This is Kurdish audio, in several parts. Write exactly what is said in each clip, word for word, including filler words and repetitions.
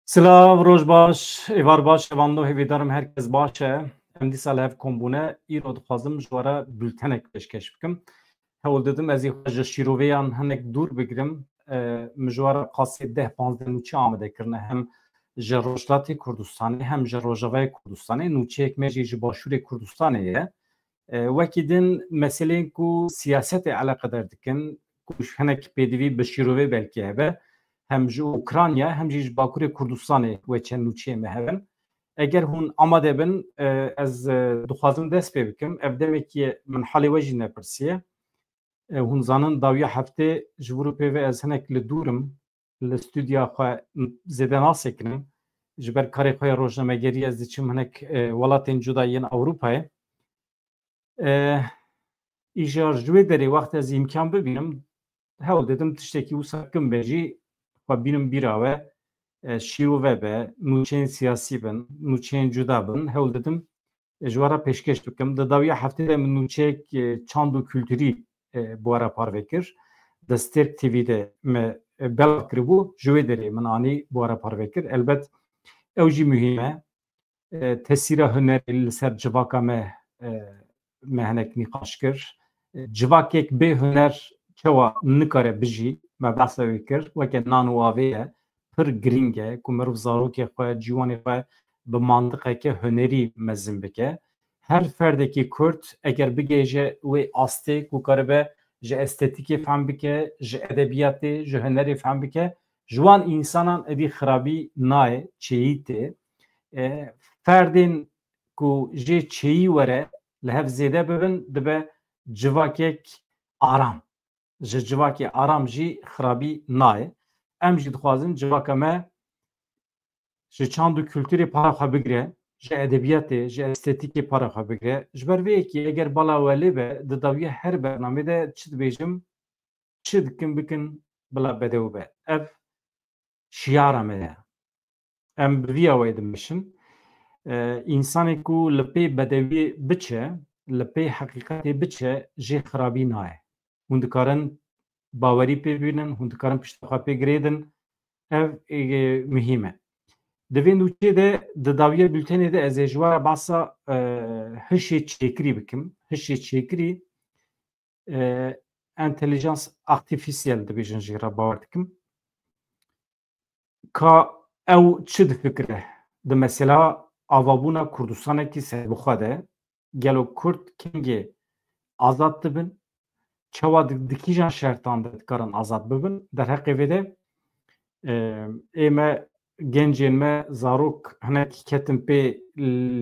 Silav, roj baş, êvar baş, hêvando, hêvîdarim her kes baş e. Em dîsa li hev kom bûne. Îro dixwazim ji we re bultenek pêşkêş bikim. Hewl didim ez ê xwe ji şîroveyan hinek dûr bigirim. E, min ji we re qasê deh panzdeh nûçe amade kirine. Hem ji Rojhilatê Kurdistanê, hem ji Rojavayê Kurdistanê. Nûçeyek me jî ji Başûrê Kurdistanê ye. E, wekî din meseleyên ku siyasetê eleqedar dikin, ku hinek pêdivî bi şîrovê belkî hebe, hem ji Ukrayna, hem jî ji Bakurê Kurdistanê we çend nûçeyê me hebin. Eger hûn amade bin, e, ez, e, dixwazim dest pê bikim. Ev demekî ye min halê we jî nepirsiye. E, hûn zanin dawiya heftê ji vir û pê ve ez hinek li dûr im, li stûdya xwe zêde nasekinim. Ji ber karê xwe ya rojnamegerî ez diçim hinek, e, welatên cuda yên Ewropayê. E, îcar ji wê derê wext ez îmkan bibînim, hewl didim tiştekî wisa kim be jî xwe bînim bîra we, e, şîrove be, nûçeyên siyasî bin, nûçeyên cuda bin, hewl didim ji we re pêşkêş bikim. Di dawiya heftê de min nûçeyek, e, çand û kulturî, e, bi we re parve kir. Di Stêrk T V de me, e, belav kiribû, ji wê derê min anî bi we re parve kir. Elbet ew jî muhîm e. E, tesîra hunerê li ser civaka me, e, me hinek nîqaş kir. E, civakek bê huner çawa nikare bijî, me behsa wê kir. Weke nan û avê ye, pir girîng e ku mirov zarokê xwe, ciwanê xwe bi mantiqeke hunerî mezin bike. Her ferdekî Kurd eger bigihêje wê astê ku karibe ji estetîkê fehm bike, ji edebiyatê, ji hunerê fehm bike, ji wan însanan êdî xirabî nayê, çêyî tê. E, ferdên ku jê çêyî were, li hev zêde bibin, dibe civakek aram. Ji civakê aram jî xirabî nayê. Em jî dixwazin civaka me ji çand û kulturê para xwe bigire, ji edebiyatê, ji estetîkê para xwe bigire. Ji ber vê yekê eger bala we lê be, di dawiya her bernamê de çi dibêjim, çi dikin bikin, bila bedew be. Ev şiyara me ye. Em bi vî awayî dimeşin. E, însanê ku li pê bedewiyê biçe, li pê heqîqetê biçe, jê xirabî nayê. Hûn dikarin bawerî pê bînin, hûn dikarin pişta xwe pê girêdin. Ev, e, muhîm e. Di vê nûçê de, di dawiya bultenê de ez ê ji we re behsa, e, hişê çêkirî bikim. Hişê çêkirî, e, entelijans artîfîsiyel dibêjin jê re bawer dikim. Ka ew çi difikire di mesela avabûna Kurdistanekî serbixwe de? Gelo Kurd kengê azad dibin? Çawa di, di kîjan şertan de dikarin azad bibin? Derheqê vê de, e, ê me gencên me zarok hinek ketin pê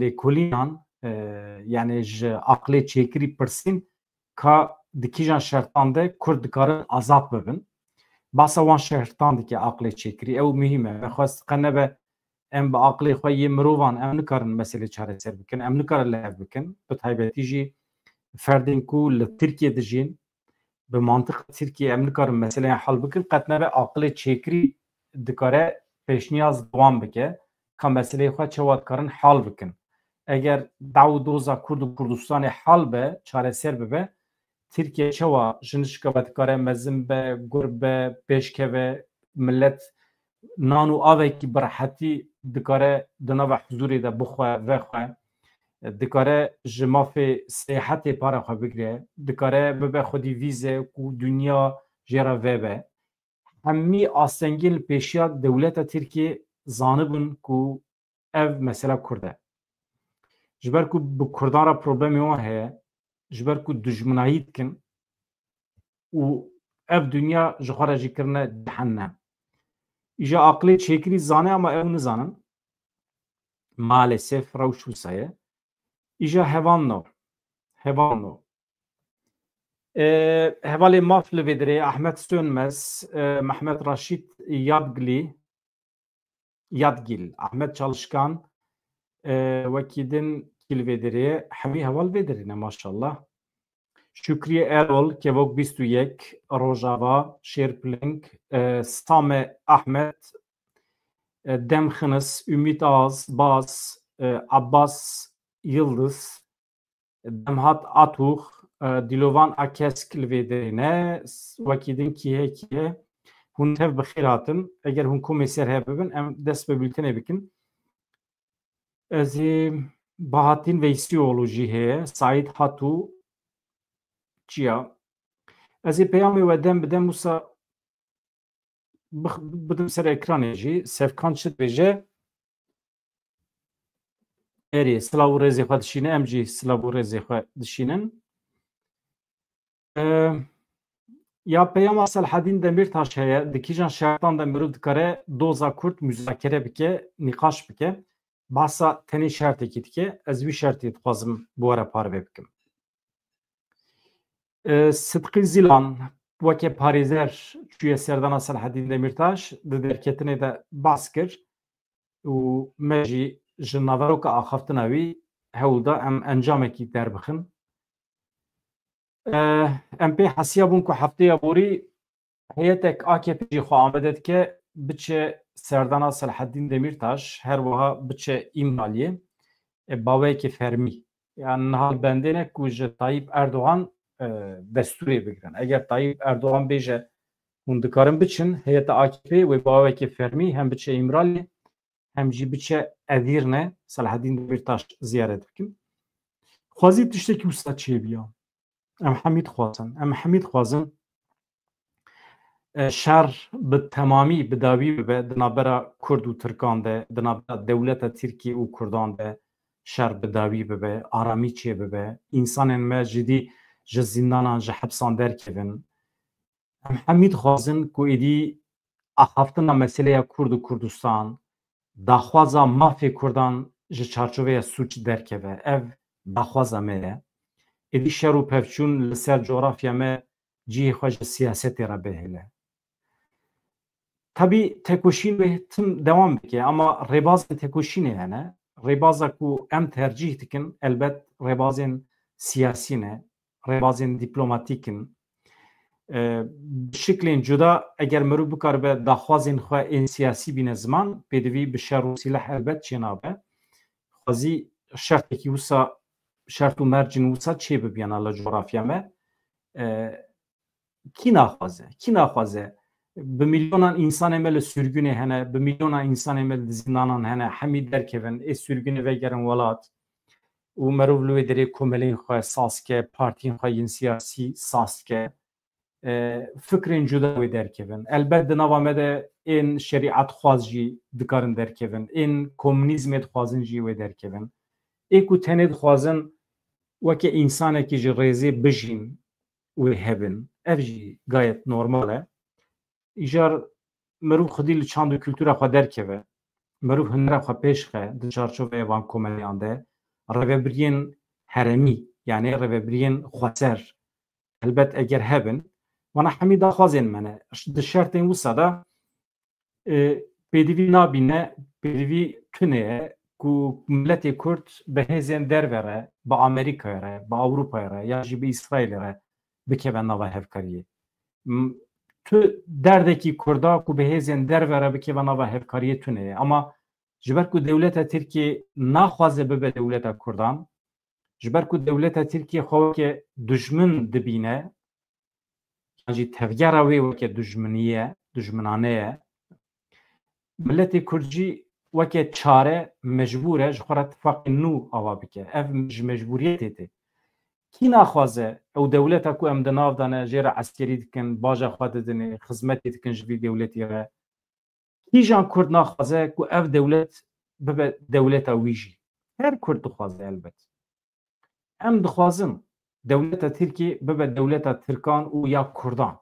lêkolînan, e, yani ji aqlê çêkirî pirsîn ka di kîjan şertan de Kurd dikarin azad bibin. Basa wan şertan dike aqlê çêkirî. Ew muhîm e. Me xwest qe nebe em bi aqlê xwe yê mirovan em nikarin meselê çareser bikin. Em nikarin li hev bikin. Bi taybetî jî ferdên ku li Tirkiye dijîn, bi mantiqa Tirkiye em nikarin meseleyan hal bikin. Qet nebe aqilê çêkirî dikare pêşniyaz bi wan bike, ka meseleyê xwe çawa dikarin hal bikin. Eger daw û doza Kurd û Kurdistanê hal be, çareser bibe, Tirkiye çawa ji nişka ve dikare mezin be, gur be, pêşkeve, millet nan û avekî bi rehetî dikare di nava huzûrê de bixwe, vexwe, dikare ji mafê seyahetê para xwe bigire, dikare bibe xwedî vîze ku dinya jê re vebe. Hemî astengên li pêşiya dewleta Tirkiyê zanibin ku ev mesela Kurd e. Ji ber ku bi Kurdan re problemê wan heye, ji ber ku dijminayî dikin û ev dinya ji xwe re jî kirine cehennem. Îja aqilê çêkirî zane ama ew nizanin. Maalesef rewş wisa ye. Îja hevalno. Hevalno. E, hevalê maf li vê dirê Ahmet Sönmez, e, Mehmet Raşîd Yadgilî, Yadgil, Ahmet Çalışkan, e, wekî din kî li vê dirê, hemî heval vê dirê ne maşallah. Şükrî Erol, Kevok bîst û yek, Rojava, Şêrpiling, e, Same Ahmet, e, Dem Xinis, Ümit Az, Baz, e, Abbas Yildiz, Demhat Atûx, e, Dîlovan Akesk li vê derê ne, wekî din kî heye kî ye, Hûn tev bi xêr hatin. Eger hûn komê ser hev bibin, em dest bi bültenê bikin. Ez ê Bahattin Veysîoğlu jî heye. Saîd Hatu çiya? Ez ê peyamê we dem bi dem wisa bix-, bidim ser ekranê jî. Sevkan çi dibêje? Erê, silav û rêzê xwe dişîne, em jî silav û rêzê xwe dişînin. Ee, ya peyama Selhedîn Demîrtaş heye, di kîjan şertan de mirov dikare doza Kurd muzakere bike, nîqaş bike. Bahsa tenê şertekî dike, ez wî şertê dixwazim bi we re parve bikim. Ee, Sidqî Zîlan weke parêzer çûye serdana Selhedîn Demîrtaş, di derketinê de behs kir û me jî ji naveroka axaftina wî hewl da em encamekî derbixin. Em pê hesiya bûn ku hefteya borî heyetek A K P jî xwe amade dike biçe serdana Selhedîn Demîrtaş, her wiha biçe Îmraliyê, e, baweyekê fermî. Yani niha li bendê ne ku ji Tayyip Erdogan, e, destûrê bigirin. Eger Tayyip Erdogan bêje hûn dikarin biçin, heyeta A K P wê baweyekê fermî hem biçe Îmraliyê, hem jî biçe Edirne, Selahedîn Demîrtaş ziyaret bikin. Xwezî tiştekî wisa çêbiya. Em hemî dixwazin. Em hemî dixwazin, e, şer bi temamî, bi dawî bibe di navbera Kurd û Tirkan de, di navbera dewleta Tirkî û Kurdan de şer bi dawî bibe, aramî çêbibe. Însanên me jidî ji zîndanan, ji hepsan derkevin. Em hemî dixwazin ku êdî axaftina meseleya Kurd û Kurdistan, daxwaza mafê Kurdan ji çarçoveya sûc derkeve. Ev daxwaza me ye. Êdî şer û pevçûn li ser cografya me cihê xwe ji siyasetê re bihêle. Tabî tekoşîn wê tim dewam bike, ama rêbazên tekoşînê hene. Rêbaza ku em tercîh dikin, elbet rêbazên siyasî ne, rêbazên dîplomatîk in. E, bi şiklên cuda, eger mirov bikaribe daxwazên xwe ên siyasî bîne ziman, pêdivî bi şer û sîleh elbet çênabe. Xwezî şertekî wisa, şert û mercên wisa çêbibiyana li cografya me. E, kî naxwaze? Kî naxwaze? Bi milyonan însanê me li sürgûnê hene, bi milyonan însanê me li zîndanan hene, hemî derkevin, ê sürgûnê vegerin welat û merov li wê derê komelên xwe saz ke, partiyên xwe yên siyasî saz ke, e, fikrên cuda wê derkevin. Elbet di nava me de ên şerîetxwaz jî dikarin derkevin, ên komunîzmê dixwazin jî wê derkevin. Ê ku tenê dixwazin weke însanekî ji rêzê bijîn, wê hebin. Ev jî gayet normal e. Îcar mirov xwedî li çand û kultura xwe derkeve, mirov hunera xwe pêş xe di çarçoveya van komeleyan de, rêvebiriyên heremî, yanî rêvebiriyên xweser, helbet eger hebin, wana hemî daxwazên me ne. Di şertên wisa de, e, pêdivî nabîne, pêdivî tune ye ku miletê Kurd bi hêzên derve re, bi Amerîkayê re, bi Ewropayê re ya jî bi Îsraîlê re bikeve nava hevkariyê. M-, tu derdekî Kurda ku bi hêzên derve re bikeve nava hevkariyê tune ye. Ama ji ber ku dewleta Tirkiyê naxwaze bibe dewleta Kurdan, ji ber ku dewleta Tirkiyê xwe weke dijmin dibîne, yan jî tevgera wê weke dijminî ye, dijminane ye, miletê Kurd jî weke çare mecbûr e ji xwe re tifaqên nû ava bike. Ev ji mecbûriyetê tê. Kî naxwaze ew dewleta ku em di nav de ne, jê re eskerî dikin, baja xwe didinê, xizmetê dikin ji vî dewletî re? Kîjan Kurd naxwaze ku ev dewlet bibe dewleta wî jî? Her Kurd dixwaze elbet. Em dixwazin dewleta Tirkiyê bibe dewleta Tirkan û ya Kurdan.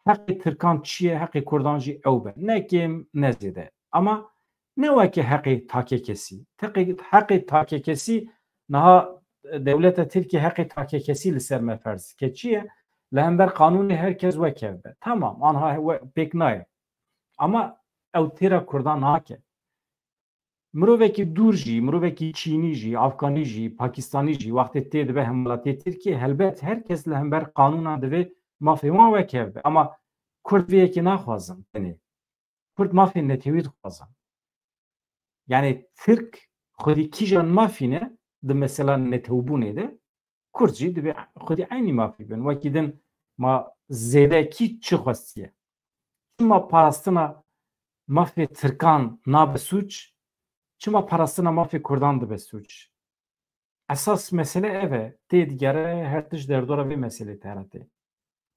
Heqê Tirkan çi ye, heqê Kurdan jî ew be. Ne kêm, ne zêde. Ama ne weke heqê takekesî. Teqê-, heqê takekesî, niha dewleta Tirkiyê heqê takekesî li ser me ferz dike. Çi ye? Li hember qanûnê her kes wek hev be. Tamam, anha we-, pêk nayê. Ama ew têra Kurdan nake. Mirovekî dûr jî, mirovekî Çînî jî, Afganî jî, Pakistanî jî, wextê tê dibe hemwelatiyê Tirkiyê, helbet her kes li hember qanûnan divê mafê wan wek hev be. Ama Kurd vê yekê naxwazin tenê. Kurd mafê netewî dixwazin. Yanî Tirk xwedî kîjan mafî ne di mesela netewbûnê de, Kurd jî divê xwedî eynî mafî bin. Wekî din ma zêdekî çi xwestiye? Çima parastina mafê Tirkan nabe sûc? Çima parastina mafê Kurdan dibe sûc? Esas mesele ev e. Tê digere her tişt derdora vê meselê tere tê.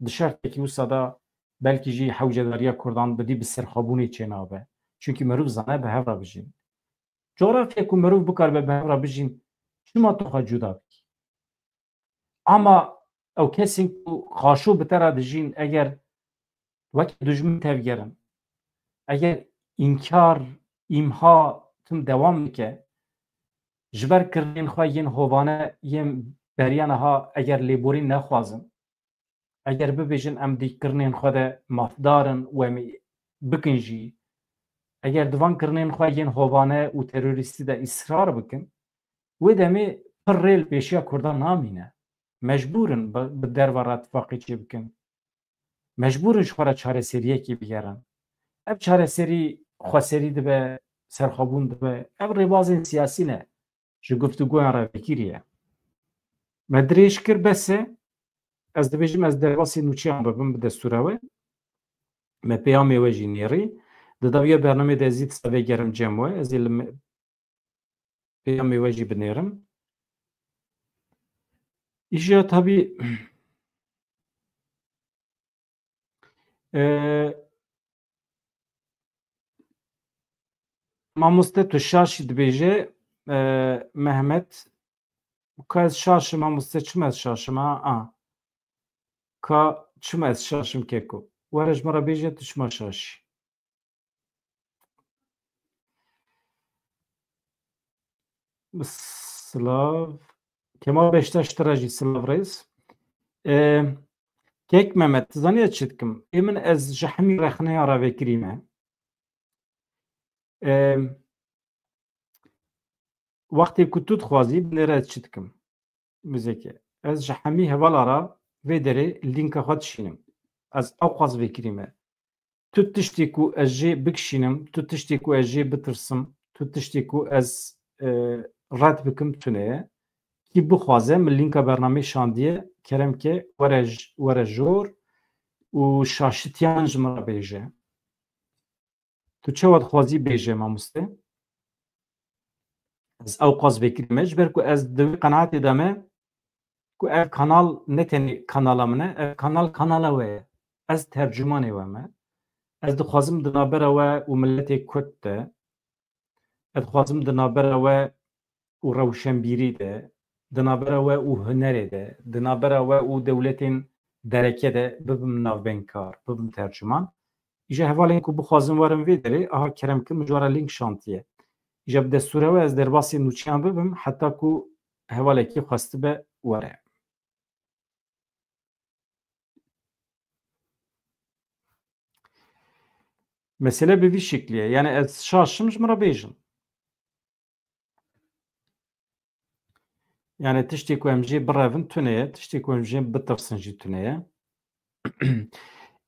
Di şertekî wisa de belkî jî hewcedariya Kurdan bidî bi serxwebûnê çênabe. Çunkî meriv zane bi hev re bijîn. Coğrafya ku meriv bikaribe bi hev re bijîn, çima tu xwe cuda bikî? Ama ew kesên ku xaşo bi te re dijîn, eger wek dijmin tevgerin, eger înkar, îmha tim dewam bike, ji ber kirinên xwe yên hovane, yên beriya niha eger lêborîn nexwazin, eger bibêjin em di kirinên xwe de mafdar in û em ê bikin jî, eger di van kirinên xwe yên hovane û terorîstî de îsrar bikin, wê demê pir rê li pêşiya Kurdan namîne. Mecbûr in bi, bi derve re tifaqê çêbikin. Mecbûr in ji xwe re çareseriyekê bigerin. Ev çareserî xweserî dibe, serxwebûn dibe. Ev rêbazên siyasî ne. Ji guftûgoyan re vekirî ye. Me dirêj kir, bes e. Ez dibêjim, ez derbasî nûçeyan bibim bi destûra we. Me peyamê we jî nêrî. Di dawiya bernamê de ez jî disa vegerim cem we. Ez ê li me-, peyamê we jî binêrim. Îja tabî, e, mamoste tu şaşî dibêje, e, Mehmet, ka ez şaşim, mamoste, çima ez şaşim, ha? A. Ka çima ez şaşim, keko? Were ji min re bêje, tu çima şaşî? Silav. Kemal Beştaş, te re jî silav, rêz. E, kek Mehmet, tu zanî ez çi dikim? Ê min, ez ji hemî rexneya re vekirî me. E, wextê ku tu dixwazî, binêre ez çi dikim. Muzeke. Ez ji hemî hevala re vê derê lînka xwe dişînim. Ez ewqas vekirî me. Tu tiştê ku ez jê bikişînim, tu tiştê ku ez jê bitirsim, tu tiştê ku ez, e, red bikim tune ye. Kî bixwaze, min lînka bernameyê şandiye, kerem ke were j-, were jor û şaşitiyan ji min re bêje. Tu çawa dixwazî bêje, mamoste? Ez ewqas vekirî me, ji ber ku ez di wê qenaetê de me ku ev kanal ne tenê kanala min e, ev kanal kanala we ye. Ez tercûmanê we me. Ez dixwazim di navbera we û miletê Kurd de, ez dixwazim di navbera we û rewşenbîrî de, di navbera we û hunerê de, di navbera we û dewletên dereke de bibim navbeynkar, bibim tercûman. Îja hevalên ku bixwazin werin vê derê, aha kerem kin, min ji we re lînk şantiye. Îja bi destûra we ez derbasî nûçeyan bibim, heta ku hevalekî xwestibe were. Mesele bi vî şeklî ye. Yani ez şaşim, ji min re bêjin. Yani tiştê ku em jê birevin tune ye, tiştê ku em jê bitirsin jî tune ye.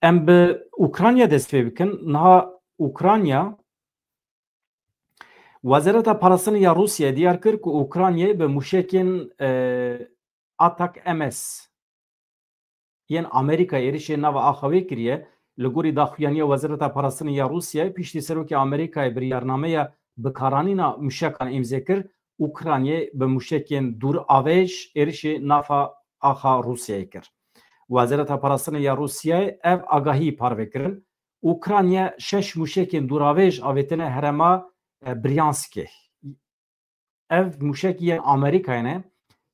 Em bi Ukrayna dest pê bikin. Niha Ukrayna, Wezareta Parastinê ya Rûsyayê diyar kir ku Ukraynayê bi mûşekên, e, Atak M S yên Amerîka êrişê nava axa wê kiriye. Li gorî daxuyaniya Wezareta Parastinê ya Rûsyayê, piştî serokê Amerîkayê biryarnameya bikaranîna mûşekan îmze kir, Ukraynayê bi mûşekên dûravêj êrişê nava axa Rûsyayê kir. Wezareta Parastinê ya Rûsyayê ev agahî parve kirin. Ukrayna şeş mûşekên dûravêj avêtine herêma, e, Bryanskê. Ev mûşek yên Amerîkayê ne.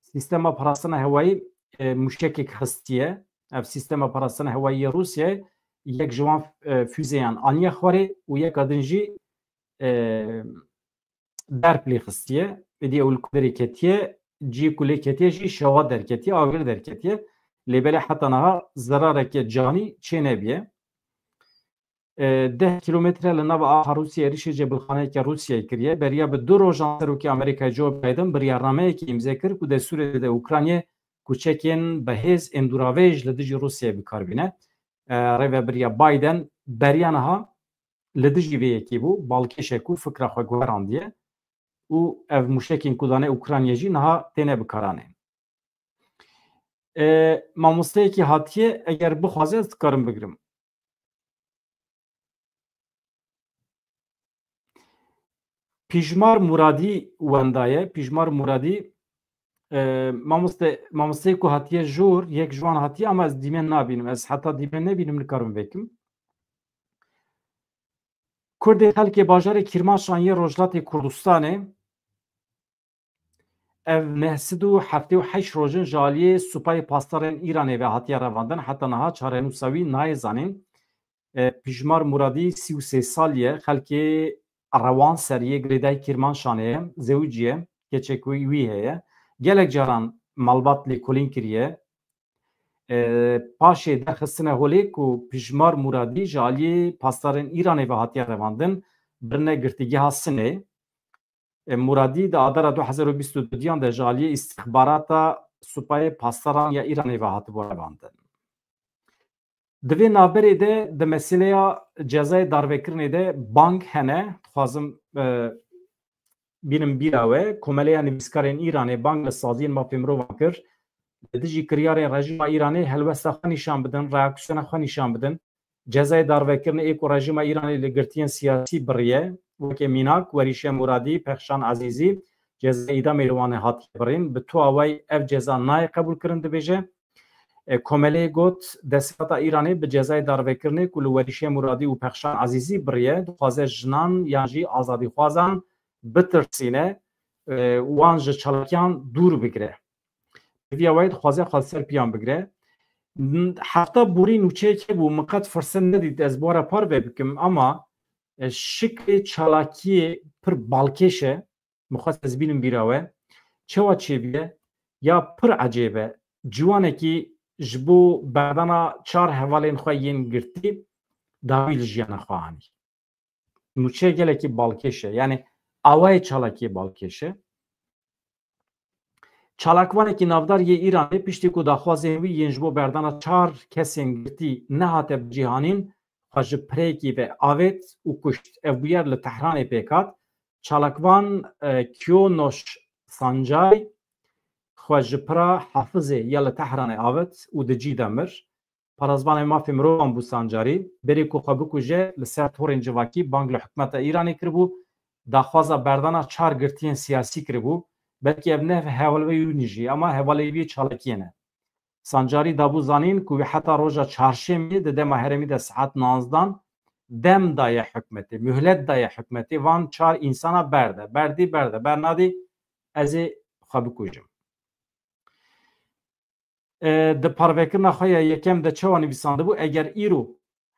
Sîstema parastina hewayî, e, mûşekek xistiye. Ev sîstema parastina hewayî yê Rûsyayê yek ji wan, e, fûzeyan aniye xwarê û yeka din jî, e, berp lê xistiye. Êdî ew li ku derê ketiye, cihê ku lê ketiye jî şewat derketiye, agir derketiye. Lê belê heta niha zerareke canî çê nebiye. E, deh kîlometre li nava axa Rûsyayê êrişê cebilxaneyeke Rûsyayê kiriye. Beriya bi du rojan serokê Amerîkayê Joe Biden biryarnameyekê îmze kir ku destûrê dide Ukraynayê kûçekên bihêz ên dûravêj li dijî Rûsyayê bi kar bîne. E, rêvebiriya Biden beriya niha li dijî vê yekê bû, balkêşek û fikra xwe guherandiye û ev mûşekên ku dane Ukraynayê jî niha têne bikaranê. E, mamosteyekî hatiye, eger bixwaze ez dikarim bigirim. Pîjmar Muradî wenda ye. Pîjmar Muradî, e, mamoste, mamosteyê ku hatiye jor, yek ji wan hatiye ama ez dîmen nabînim. Ez heta dîmen nebînim nikarim vekim. Kurdê xelkê bajarê Kîrmanşan yê Rojhilatê Kurdistanê ev neh sed û heftê û heşt rojin ji aliyê Supayê Pasdarên Îranê ve hatiye revandin. Heta niha çarenûsa wî nayê zanîn. E, Pîjmar Muradî sî û sê salî ye, xelkê Rewanserî yê girêdayî Kîrmanşanê ye, zewicî ye, keçek wî, wî heye. Gelek caran malbat lêkolîn kiriye. E, paşê derxistine holê ku Pîjmar Muradî ji aliyê pasdarên Îranê ve hatiye revandin, birine girtîgeha Sinê. E, Muradî di Adara du hezar û bîst û duyan de ji aliyê îstixbarata Supayê Pasdaran ya Îranê ve hatibû revandin. Di vê navberê de di meseleya cezayê darvekirinê de bang hene, dixwazim, e, bînim bîra we, Komeleya Nivîskarên Îranê bang li saziyên mafê mirovan kir, li dijî kiryarên rejîma Îranê helwesta xwe nîşan bidin, reaksiyona xwe nîşan bidin. Cezayê darvekirinê ê ku rejîma Îranê li girtiyên siyasî biriye, weke mînak, Werîşe Muradî, Pexşan Ezîzî, cezayê îdamê li wan hatiye birîn. Bi tu awayî ev ceza nayê qebûlkirin, dibêje. E, Komeleyê got, desthilatê Îranê bi cezayê darvekirinê ku li Werîşe Muradî û Pexşan Ezîzî biriye, dixwaze jinan yan jî azadîxwazan bitirsîne, e, wan ji çalakiyan dûr bigire. Bi vî awayî dixwaze xwe li ser piyan bigire. N-, hefta borî nûçeyek hebû, min qet firset nedît ez bi we re parve bikim, ama, e, şiklê çalakiyê pir balkêş e. Min xwest ez bînim bîra we. Çawa çêbûye? Ya pir ecêb e. Ciwanekî ji bo berdana çar hevalên xwe yên girtî dawî li jiyana xwe anî. Nûçe gelekî balkêş e. Yanî awayê çalakiyê balkêş e. Çalakvanekî navdar yê Îranê piştî ku daxwazên wî yên ji bo berdana çar kesên girtî nehate bicîhanîn, xwe ji pireyekî ve avêt û kuşt. Ev bûyer li Tehranê pêk hat. Çalakvan, e, Kiyonoş Sancarî xwe ji pira Hafizê ya li Tehranê avêt û di cî de mir. Parêzvanê mafê mirovan bû Sancarî. Berê ku xwe bikuje, li ser torên civakî bang li hikûmeta Îranê kiribû, daxwaza berdana çar girtiyên siyasî kiribû. Belkî ev ne hevalê wî jî, ama hevalê wî çalakiyê ne. Sancarî dabû zanîn ku wî heta roja çarşemê di dema herêmî de saet nanzdan dem daye hikûmetê, muhlet daye hikûmetê, van çar însana berde. Berdî berde, bernadî ez ê xwe bikujim. E, di parvekirina xwe ya yekem de çawa nivîsandibû, eger îro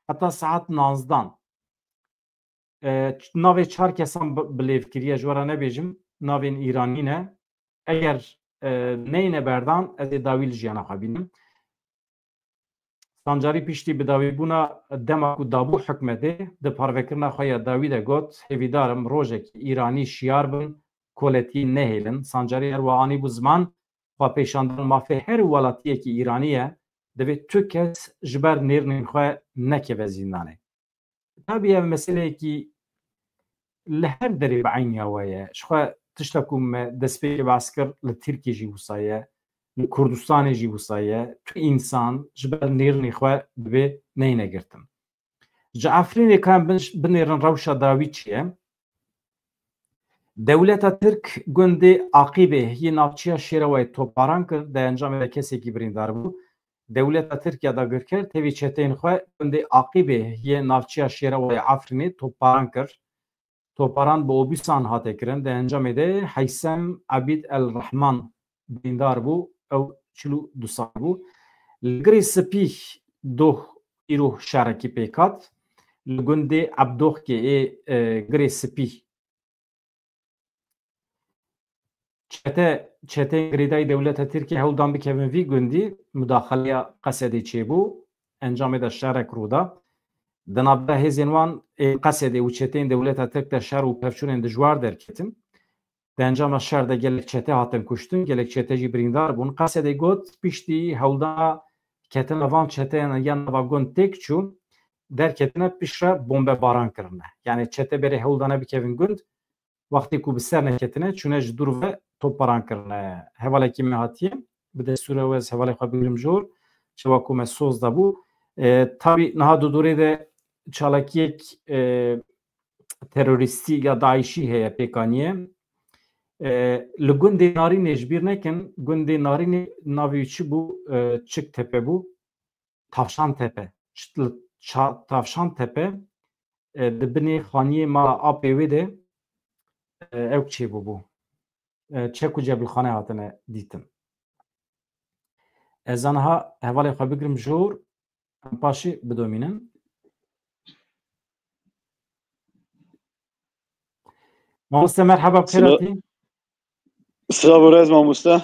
heta saet nanzdan, e, ç-, navê çar kesan bi, bilêv kiriye, ji we re nebêjim, navên Îranî ne. Eger, e, neyne berdan, ez ê dawî li jiyana xwe bînim. Sancarî piştî bidawîbûna dema ku dabû hikûmetê, di parvekirina xwe ya dawî de got, hêvîdar im rojekî Îranî şiyar bin, koletiyê nehêlin. Sancarî her wiha anîbû ziman, xwepêşandana mafê her welatiyekî Îranî ye, divê tu kes ji ber nêrînên xwe nekeve zîndanê. Tabî ev meseleyekî li her derê bi eyniya we ye. Ji xwe tişta ku me destpêkê behs kir, li Tirkiyê jî wisa ye, li Kurdistanê jî wisa ye. Tu însan ji ber nêrînê xwe divê neyne girtin. Ji Efrînê ka em bin-, binêrin rewşa dawî çi ye? Dewleta Tirk gundê Aqîbê yê navçeya Şêrawayê topbaran kir, di encamê de kesekî birîndar bû. Dewleta Tirk ya dagirker tevî çeteyên xwe gundê Aqîbê yê navçeya Şêrawayê Efrînê topbaran kir. Topbaran bi obûsan hate kirin. Di encamê de Heysem Ebîd El Rehman birîndar bû. Ew çil û du sal bû. Li Girê Spî doh îro şerekî pêk hat. Li gundê Ebdoxkê ê, e, Girê Spî çete, çeteyên girêdayî dewleta Tirkiyê hewl dan bikevin vî gundî, mudaxaleya Qesedê çêbû, encamê de şerek rû da. Di navbera hêzên wan ên Qesedê û çeteyên dewleta Tirk de şer û pevçûnên dijwar derketin. Di encama şer de gelek çete hatin kuştin, gelek çete jî birîndar bûn. Qesedê got, piştî hewldana ketina van çeteyan ya nava gund têk çû, derketine piştre bombebaran kirine. Yanî çete berê hewldane bikevin gund, wextê ku bi ser neketine, çûne ji dûr ve topbaran kirine. Hevalekî me hatiye, bi destûra we ez hevalê xwe bigirim jor, çawa ku me soz dabû. E, tabî niha di dorê de çalakiyek, e, terorîstî ya DAIŞî heye pêkanî ye. E, li gundê Narînê ji bîr nekin, gundê Narînê navê wî çi bû? E, Çik Tepe bû. Tavşan Tepe. Çi-, ça-, Tavşan Tepe, e, di binê xaniyê mala apê wê de, e, ew çêbûbû. E, çek û cebilxane hatine dîtin. Ez aniha hevalê xwe bigirim jor, em paşê bidomînin. Mamoste, merheba, bi xêr Sila-, hatî. Silav û rêz mamoste.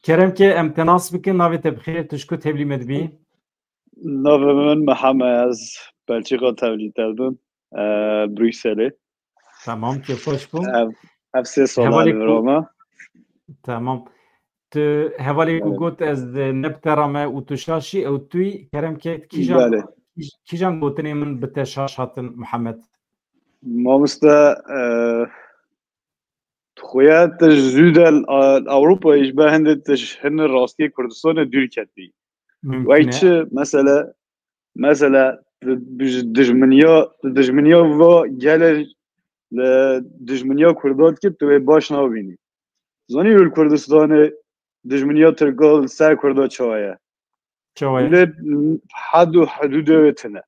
Kerem ke em te nas bikin, navê te bi xêr, tu ji ku tevlî me dibî? Navê min Mihemed, ez Belçîka tevlî te bim, e, Brukselê. Tamam, kêfxweş bûm. Ev, ev sê sala Hevalê li ku vira me. Tamam. Tu hevalê ku Evet. got ez, e, ne bi te re me û tu şaş î, ew tu yî, kerem ke kîjan, Belê. kîj-, kîjan gotinê min bi te şaş hatin, Mihemed? Mamoste, e, xuya tu ji zû de li, a, Ewropayê ji ber hindê tu ji hin rastiyê Kurdistanê dûr ketî. Mümkün Wey e. çi? Mesela, mesela, tu, tu ji dijminiya, tu dijminiya va gelê li dijminiya Kurda dikî, tu wê baş nabînî. Zanî li Kurdistanê dijminiya Tirka li ser Kurda çawa ye? Çawa ye? Lê hed û hidûdê wê tune.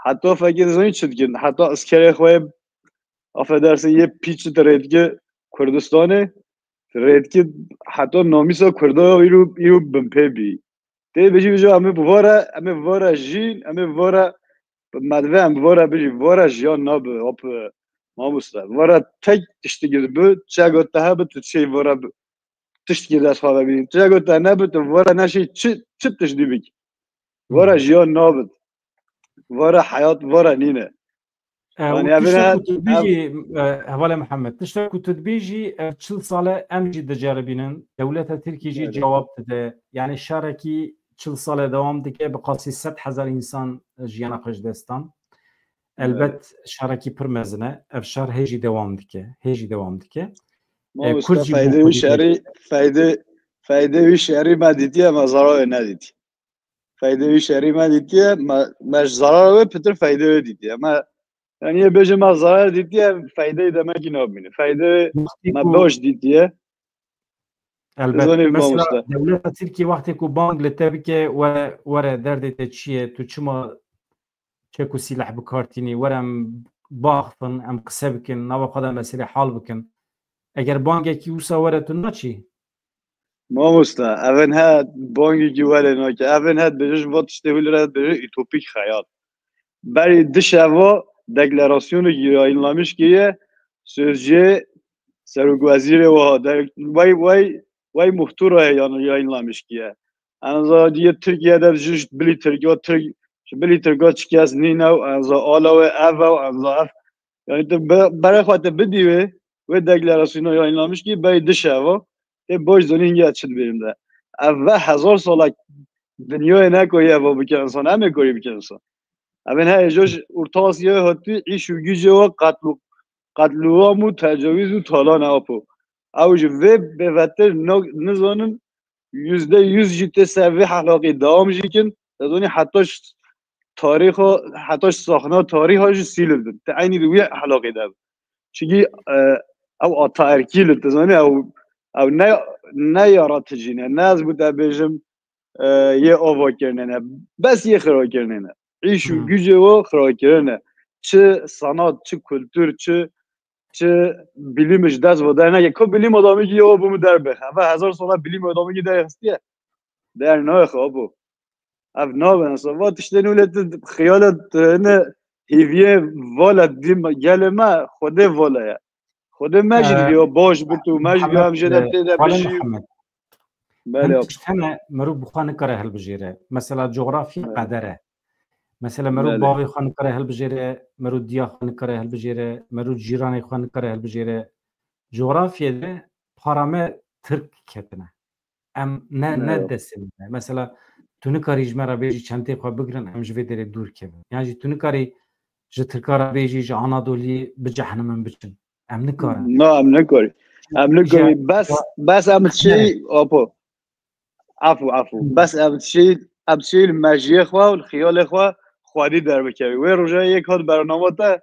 Heta fekê dizanî çi dikin? Heta eskerê xwe yê, affedersin, yê pîç tu rê dike Kurdistanê, rê dike heta namîsa Kurda îro, îro binpê bî. Tê bêjî, bêjî, em ê bi vara, em ê vara jîn, em ê vara, me divê em vara bijî, vara jiyan nabe, hop, mamoste. Vara tek tiştî bi, çega te hebe tu çê vara bi, tiştî dest xwe vebînî. Çega te nebe tu vara neşî çi, çi tiştî bikî. Vara Hmm. jiyan nabit. Vara heyat, vara nîne. E, Yani û evine tiştek ku tu ev dibêjî, e, hevalê Mihemed, tiştek ku tu dibêjî, ev çil sal e em jî diceribînin. Dewleta Tirkî jî Evet. cewab dide. Yani şarekî çil sal e dewam dike, bi qasî sed hezar însan jiyana xwe ji dest dan. Evet. Elbet şarekî pir mezin e. Ev şar hê jî dewam dike. Hê jî dewam dike. E, Mamoste, Kurd jî bû feydê wî Kurd jî. şerî, feydê, feydê wî şerî me dîtiye, me zararê nedîtiye. Feydê wî şerî me dîtiye, me, me ji zarara wê pitir feydê wê dîtiye. Me, yani yê bêje me zarar dîtiye, feydeyê demekî nabîne. Feydê Wextê me ku baş dîtiye. Elbet. Zanî Mesela, mamoste. dewleta Tirkî wextê ku bang li te bike, were, were derdê te çi ye, tu çima çek û sîleh bi kar tînî, were em baxifin, em qise bikin, nava xwe de meselê hal bikin. Eger bangekî wisa were tu naçî? Mamoste, evin het bangekî were nake. Evin het bêje ji va tiştê hûlî re bêje utopik xeyal. Berî di şeva deklarasyonekî yayınlamış kiriye, sözcüyê serokwezîrê wiha de, wey, wey, wey muhtûra heye yan yayınlamış kiriye. Enza diye Tirkiye de ji bilî Tirkiye, Tirk, ji bilî Tirkiye çi kes nîne û enza ala wê ev e û enza ev. Yani tu be-, berê xwe te bidî wê, wê deklarasyona yayınlamış kiriye, berî di şeva. Tê baş zanî hingê çi dibêjim de. Ev ve hezar sala dinyayê nekarî eva bike insan, em ê karî bike insan. Evên heye jo ji Orta Asyayê hatî, îş û gücê we qetl û, qetlûam û tecawîz û talan e apo. Ew ji vê bêvetir no-, nizanin yüzde yüz jî tê ser vê ehlaqê dewam jî kin. Te zanî heta ş-, tarîxa, heta ş-, saxna tarîxa jî sîl bin. Te eynî di wî ehlaqê de bin. Çikî, e, ew ataerkî li, te zanî ew, ew ne, ne yaraticî ne, ne ez bû te bêjim, e, yê ava kirine ne. Bes yê xira kirine ne. Îş û Hmm. gücê we xira kirine. Çi sanat, çi kultur, çi, çi bilîm ji dest ve derneke. Ku bilîm adamî ki yewa bû min derbexe. Ve hezar sala bilîm adamî ki derxistiye. Der naxe abo. Ev nabe, mesela, va tiştên wile tu xiyala tu ne hêviye vala dî me, gelê me, Xwedê vala ye. Xwedê me jî Ee, dibiya baş bit û me jî dibiya em jê de Muhammed, tê de Xalê bijî. Muhammed. Belê Hin abi. Tişt hene, mirov bi xwe nikare hilbijêre. Mesela, coğrafya Evet. qeder e. Mesela, mirov Belê. bavê xwe nikare hilbijêre, mirov diya xwe nikare hilbijêre, mirov cîranê xwe nikare hilbijêre. Coğrafyê de para me Tirk ketine. Em ne, ne Evet. destê me. Mesela, tu nikarî ji me re bêjî çentê xwe bigirin, em ji vê derê dûr kevin. Yan jî tu nikarî ji Tirka re bêjî, ji Anadoliyê bicehnimin biçin. Em nikarin. Na, em nikarin. Em nikarin. Bes, bes em dişê, apo. Afu, afu. Bes em dişê, em dişê li mejiyê xwe û li xiyalê xwe xwedî derbikevî. Wê roja yek hat bernama te,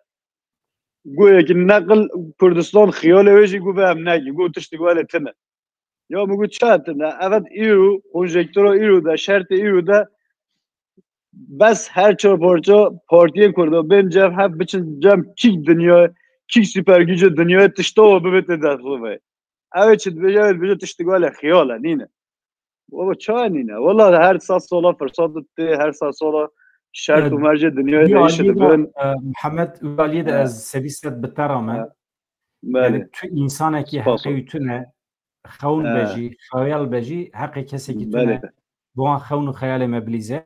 Got yekî neqil Kurdistan xiyalê wê jî got vê em nekin. Got tiştî got lê tune. Ya min got çawa tune? Evet îro, konjektûra îro de, şertê îro de bes her çar parça partiyên Kurda bên cev hev biçin cem kîk dinya, kîk süpergücê dinyayê tişta wa bibête dest xwe ve. Ew ê çi dibêje, ew ê dibêje tiştî got lê xiyal e, nîne. Baba çawa nîne? Wela her sed sala firsat tê, her sed sala şert û mercê dinyayê değişi dibin. E, Mihemed, wî aliyê de ez sedî sed bi te re me. Belê. Yani tu insanekî heqê wî tune, xewn be jî, xeyal be jî, heqê kesekî tune. Bi wan xewn û xeyalê me bilîze.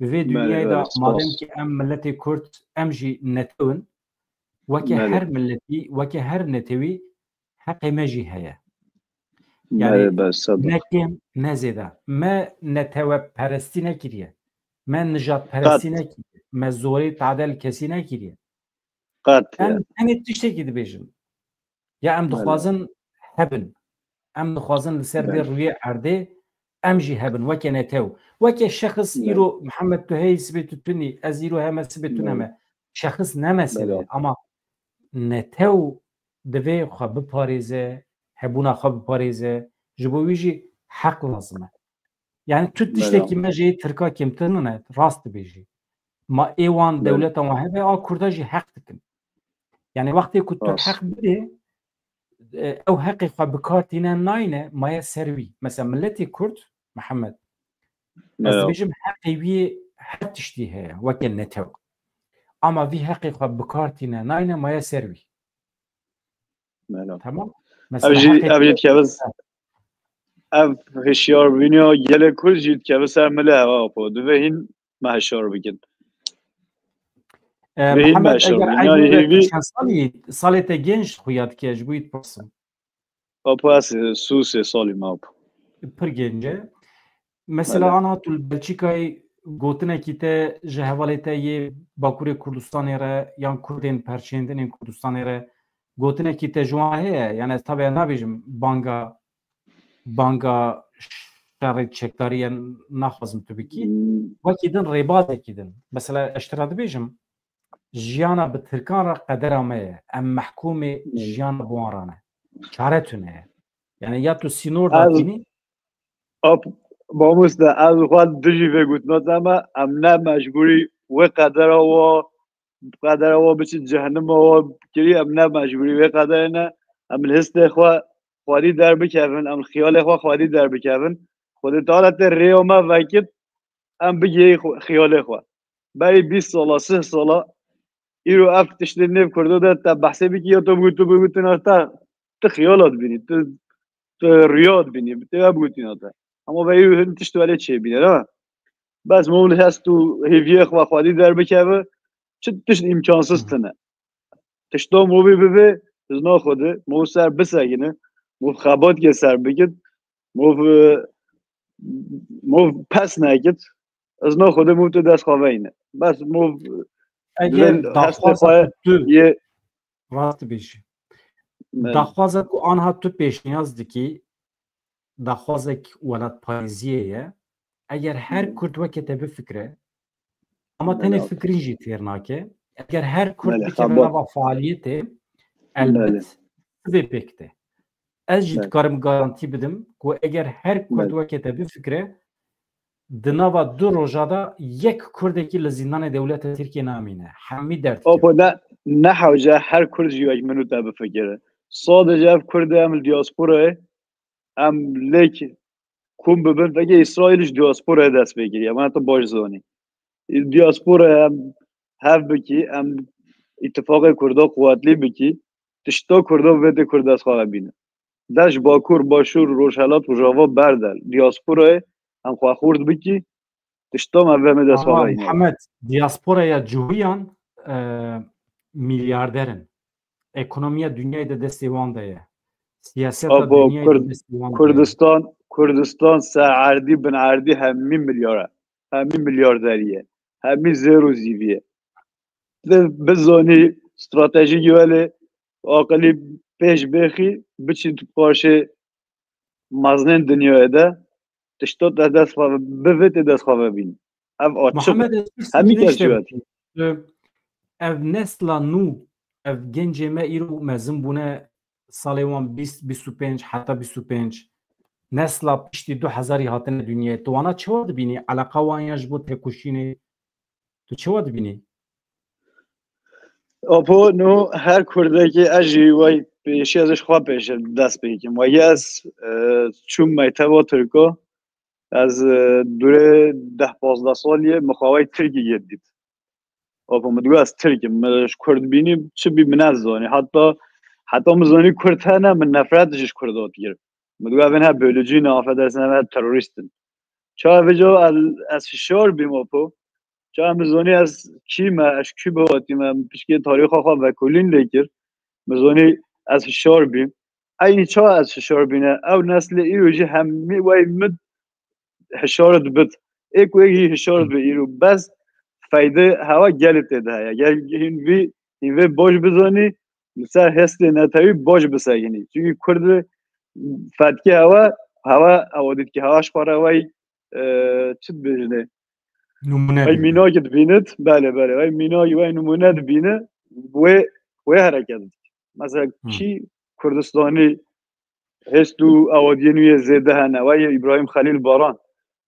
Bi vê dinyayê de madem ki em milletê Kurd, em jî netew in, weke her milletî, weke her netewî heqê me jî heye. Yani ne kêm ne zêde. Me neteweperestî nekiriye. Me nijadperestî nekiriye. Me zorê tade li kesî nekiriye. Em tenê tiştekî dibêjin. Ya em dixwazin hebin. Em dixwazin li ser vê rûyê erdê em jî hebin. Weke netew. Weke şexs îro Mihemed tu heyî sibê tu tunî, ez îro heme sibê tune me. Şexs ne mesele. Ama netew divê xwe biparêze, hebûna xwe biparêze. Ji bo wî jî heq lazim e. Yani tu tiştekî me jê Tirka kêmtir nine, rast dibêjî. Ma ê wan dewleta wan hebe, a Kurda jî heq dikin. Yani wextê ku tu heq bidê, e, ew heqê xwe bi kar tîne nayne, maye ser wî. Mesela milletê Kurd, Mihemed, ez dibêjim heqê wî her tiştî heye, weke netew. Ama vî heqê xwe bi kar tîne nayne, maye ser wî. Tamam. Ev jî, ev jî dikeve, ev hişyarbîniya gelê Kurd jî dikeve ser milê hewa xwe. Divê hîn me hişyar bikin. E, Mihemed, eger eydê çend salî, salê te genç xuya dike, ji bo wî dipirsim. Apo ez sûsê salî me apo. Pir genc e. Mesela ana tu li Belçîkayê gotinekî te ji hevalê te yê Bakurê Kurdistanê re yan Kurdên perçêndinên Kurdistanê re gotinekî te ji wan heye? Yani ez tabi nabêjim banga banga şerê çekdariyê naxwazim tu bikî. Wekî din rêbazekî din. Mesela ez ji te re dibêjim, jiyana bi tirkan re qedera me ye. Em mehkûmê jiyana bi wan re ne. Çare tune ye. Yani ya tu sînor dakînî. Ap, mamoste, ez xwe dijî vê gotina te me, em ne mecbûrî wê qedera wa, qedera wa biçin cehenima wa kirî, em ne mecbûrî wê qederê ne. Em li histê xwe xwedî derbikevin, em li xiyalê xwe xwedî derbikevin. Xwedê Teala tê rêya me vekit, em bigihê xwe, xiyalê xwe. Berî bîst sala, sih sala, îro ev tiştê nêv Kurdo de te behsê bikî ya tu bigotî, tu bigotîna te, tu xiyala dibînî, tu, tu riya dibînî, bi tê ve bigotîna te. Ama ve îro hin tişt welê çêbîne, ne? Bes mol hest û hêviyê xwe xwedî derbikeve, çi tişt îmkansız tine. Tişta movî bivê, ji nav xwe de, mov ser bisekine, mov xebat ke ser bikit, mov, e, mov pes nekit, ez nav xwe de mov tu dest xwe veyne. Bes mov Eger hestê daxwaza xwe ku tu yê rast bêjî. Evet. Daxwaza ku anha tu pêşniyaz dikî, daxwazek welatparêziyê ye. Eger her Kurd weke te bifikre, ama tenê fikirin jî têr nake. Eger her Kurd bikeve nava faaliyetê, elbet sibê pêk tê. Ez jî dikarim garantî bidim ku eger her Kurd weke te bifikre, di nava du roja de yek Kurdekî li zîndanê dewleta Tirkiyê namîne. Hemî derdikevin. Apo ne, ne hewce her Kurd jî wek min û te bifikire. Sadece ev Kurdê em li diasporayê, em lêk kom bibin, veke Îsraîl ji diasporayê dest pê kiriye. Em tu baş zanî. Diasporayê em hev bikî, em îtifaqê Kurda quwetlî bikî, tişta Kurda bi vê tê Kurd dest xwe bîne. De ji Bakur, Başûr, Rojhelat, Rojava berde. Diasporayê em xwe xurt bikî, tişta me ve me dest xwe Ama veyne. Mihemed, diasporaya cihûyan, e, milyarder in. Ekonomiya dinyayê de destê wan de ye. Siyaseta Abo, dinyayê Kurd-, de destê wan de ye. Kurdistan, Kurdistan ser erdî, bin erdî hemî milyar e. Hemî milyarderî ye. Hemî zêr û zîvî ye. Bi-, bizanî stratejî welê aqilî pêş bêxî, biçî tu qarşê mezinên dinyayê de tişta te dest xwe ve, bi vê tê dest xwe ve bîn. Ev açiq e. Mihemed, ez pirsek Hemî kes tiştek jî bikî. Ev nesla nû ev gencê me îro mezin bûne, salê wan bîst, bîst û pênc, heta bîst û pênc, nesla piştî du hezarî hatine dinyayê. Tu wana çawa dibînî? Eleqa wan ya ji bo têkoşînê? Tu çawa dibînî? Apo, no her Kurdekî, ez jî wey pêşî ez ji xwe pêşe dest pê kim. Wey ez, e, çûm mekteba Tirko, ez, e, dûrê deh pazdeh saliyê min xwe wey Tirkî yê dît. Apo, min digot ez Tirk im, min ji Kurd bînî, çi bî min nezanî. Heta, heta min zanî Kurd hene, min nefret ji Kurda dikir. Min digot evên he bölücü ne, affedersin, ev he terorîst in. Çawa vêca ez, ez hişyar bîm, Apo. Çawa min zanî ez kî me, ez ji kî bihatî me, min pişkê tarîxa xwe vekolîn lê kir. Min zanî ez hişyar bîm. Eynî çawa ez hişyar bîne? Ew neslê îro jî hemî wey min hişyar dibit. Ê ku ê hî hişyar dibe îro. Bes feyde hewa gelê tê de heye. Gel hîn vî, hîn vê baş bizanî, li ser hestê netewî baş bisekinî. Çünkü Kurd fetkê hewa, hewa ew dît ki hewa ji xwe re wey, e, çi dibêjinê? Numune Wey dibîne. Mînakê dibînit, belê, belê. Wey mînakê, wey numune dibîne, wê, wê hereket dike. Mesela Hı. kî Kurdistanî hêst û ewadiyên wî yê zêde hene. Wey Îbrahîm Xelîl Baran.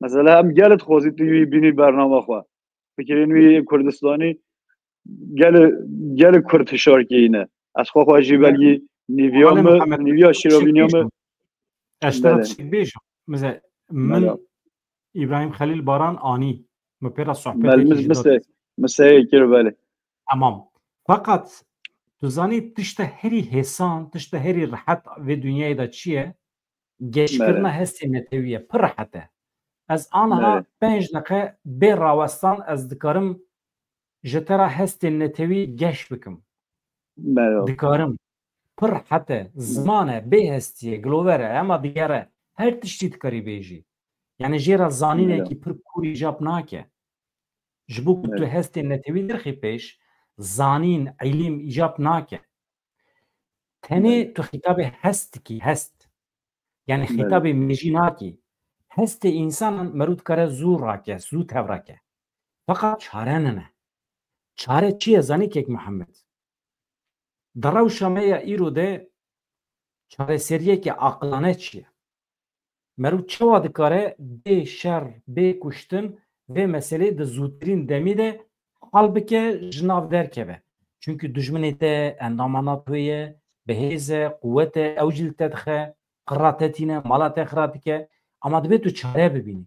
Mesela em gelê dixwazî tu wî bînî bernama xwe. Fikirên wî yê Kurdistanî gelê, gelê Kurd hişyar kirîne. Ez xwe xwe jî belkî nîviya Malê min, Muhammed, nîviya şîrovîniya min. Ez ji te re Belê. tiştek bêjim. Mesela min Belê. Îbrahîm Xelîl Baran anî. Min pê re sohbetê Belê, kî min, jî min dot. se-, min seyê kir, belê. Tamam. Feqet tu zanî tişte herî hêsan, tişte herî rehet vê dinyayê de çi ye? Geşkirina Belê. hestê netewî ye. Pir rehet e. Ez aniha Belê. pênc deqe bê rawestan ez dikarim ji te re hestên netewî geş bikim. Belê. Dikarim. Pir rehet e. Belê. Ziman e, bê hestî ye, gilover e, hema digere. Her tiştî dikarî bêjî. Yani jê re zanînekî Belê. pir kûr îcab nake. Ji bo ku tu Evet. hestên netewî derxî pêş, zanîn, îlim îcab nake. Tenê Evet. tu xîtabê hest dikî, hest. Yani Evet. xîtabê mêjî nakî. Hestê însanan merû dikare zû rake, zû tev rake. Feqat çare nine. Çare çi ye zanî kek Mihemed? Di rewşa me ya îro de çareseriyeke aqilane çi ye? Merû çawa dikare bê şer, bê kuştin vê meselê di zûtirîn demî de hal bike, ji nav derkeve? Çünkü dijminê te endama NATO ye, bi hêz e, quwet e, ew jî li te dixe, qira te tîne, mala te xira dike. Ama divê tu çare bibînî.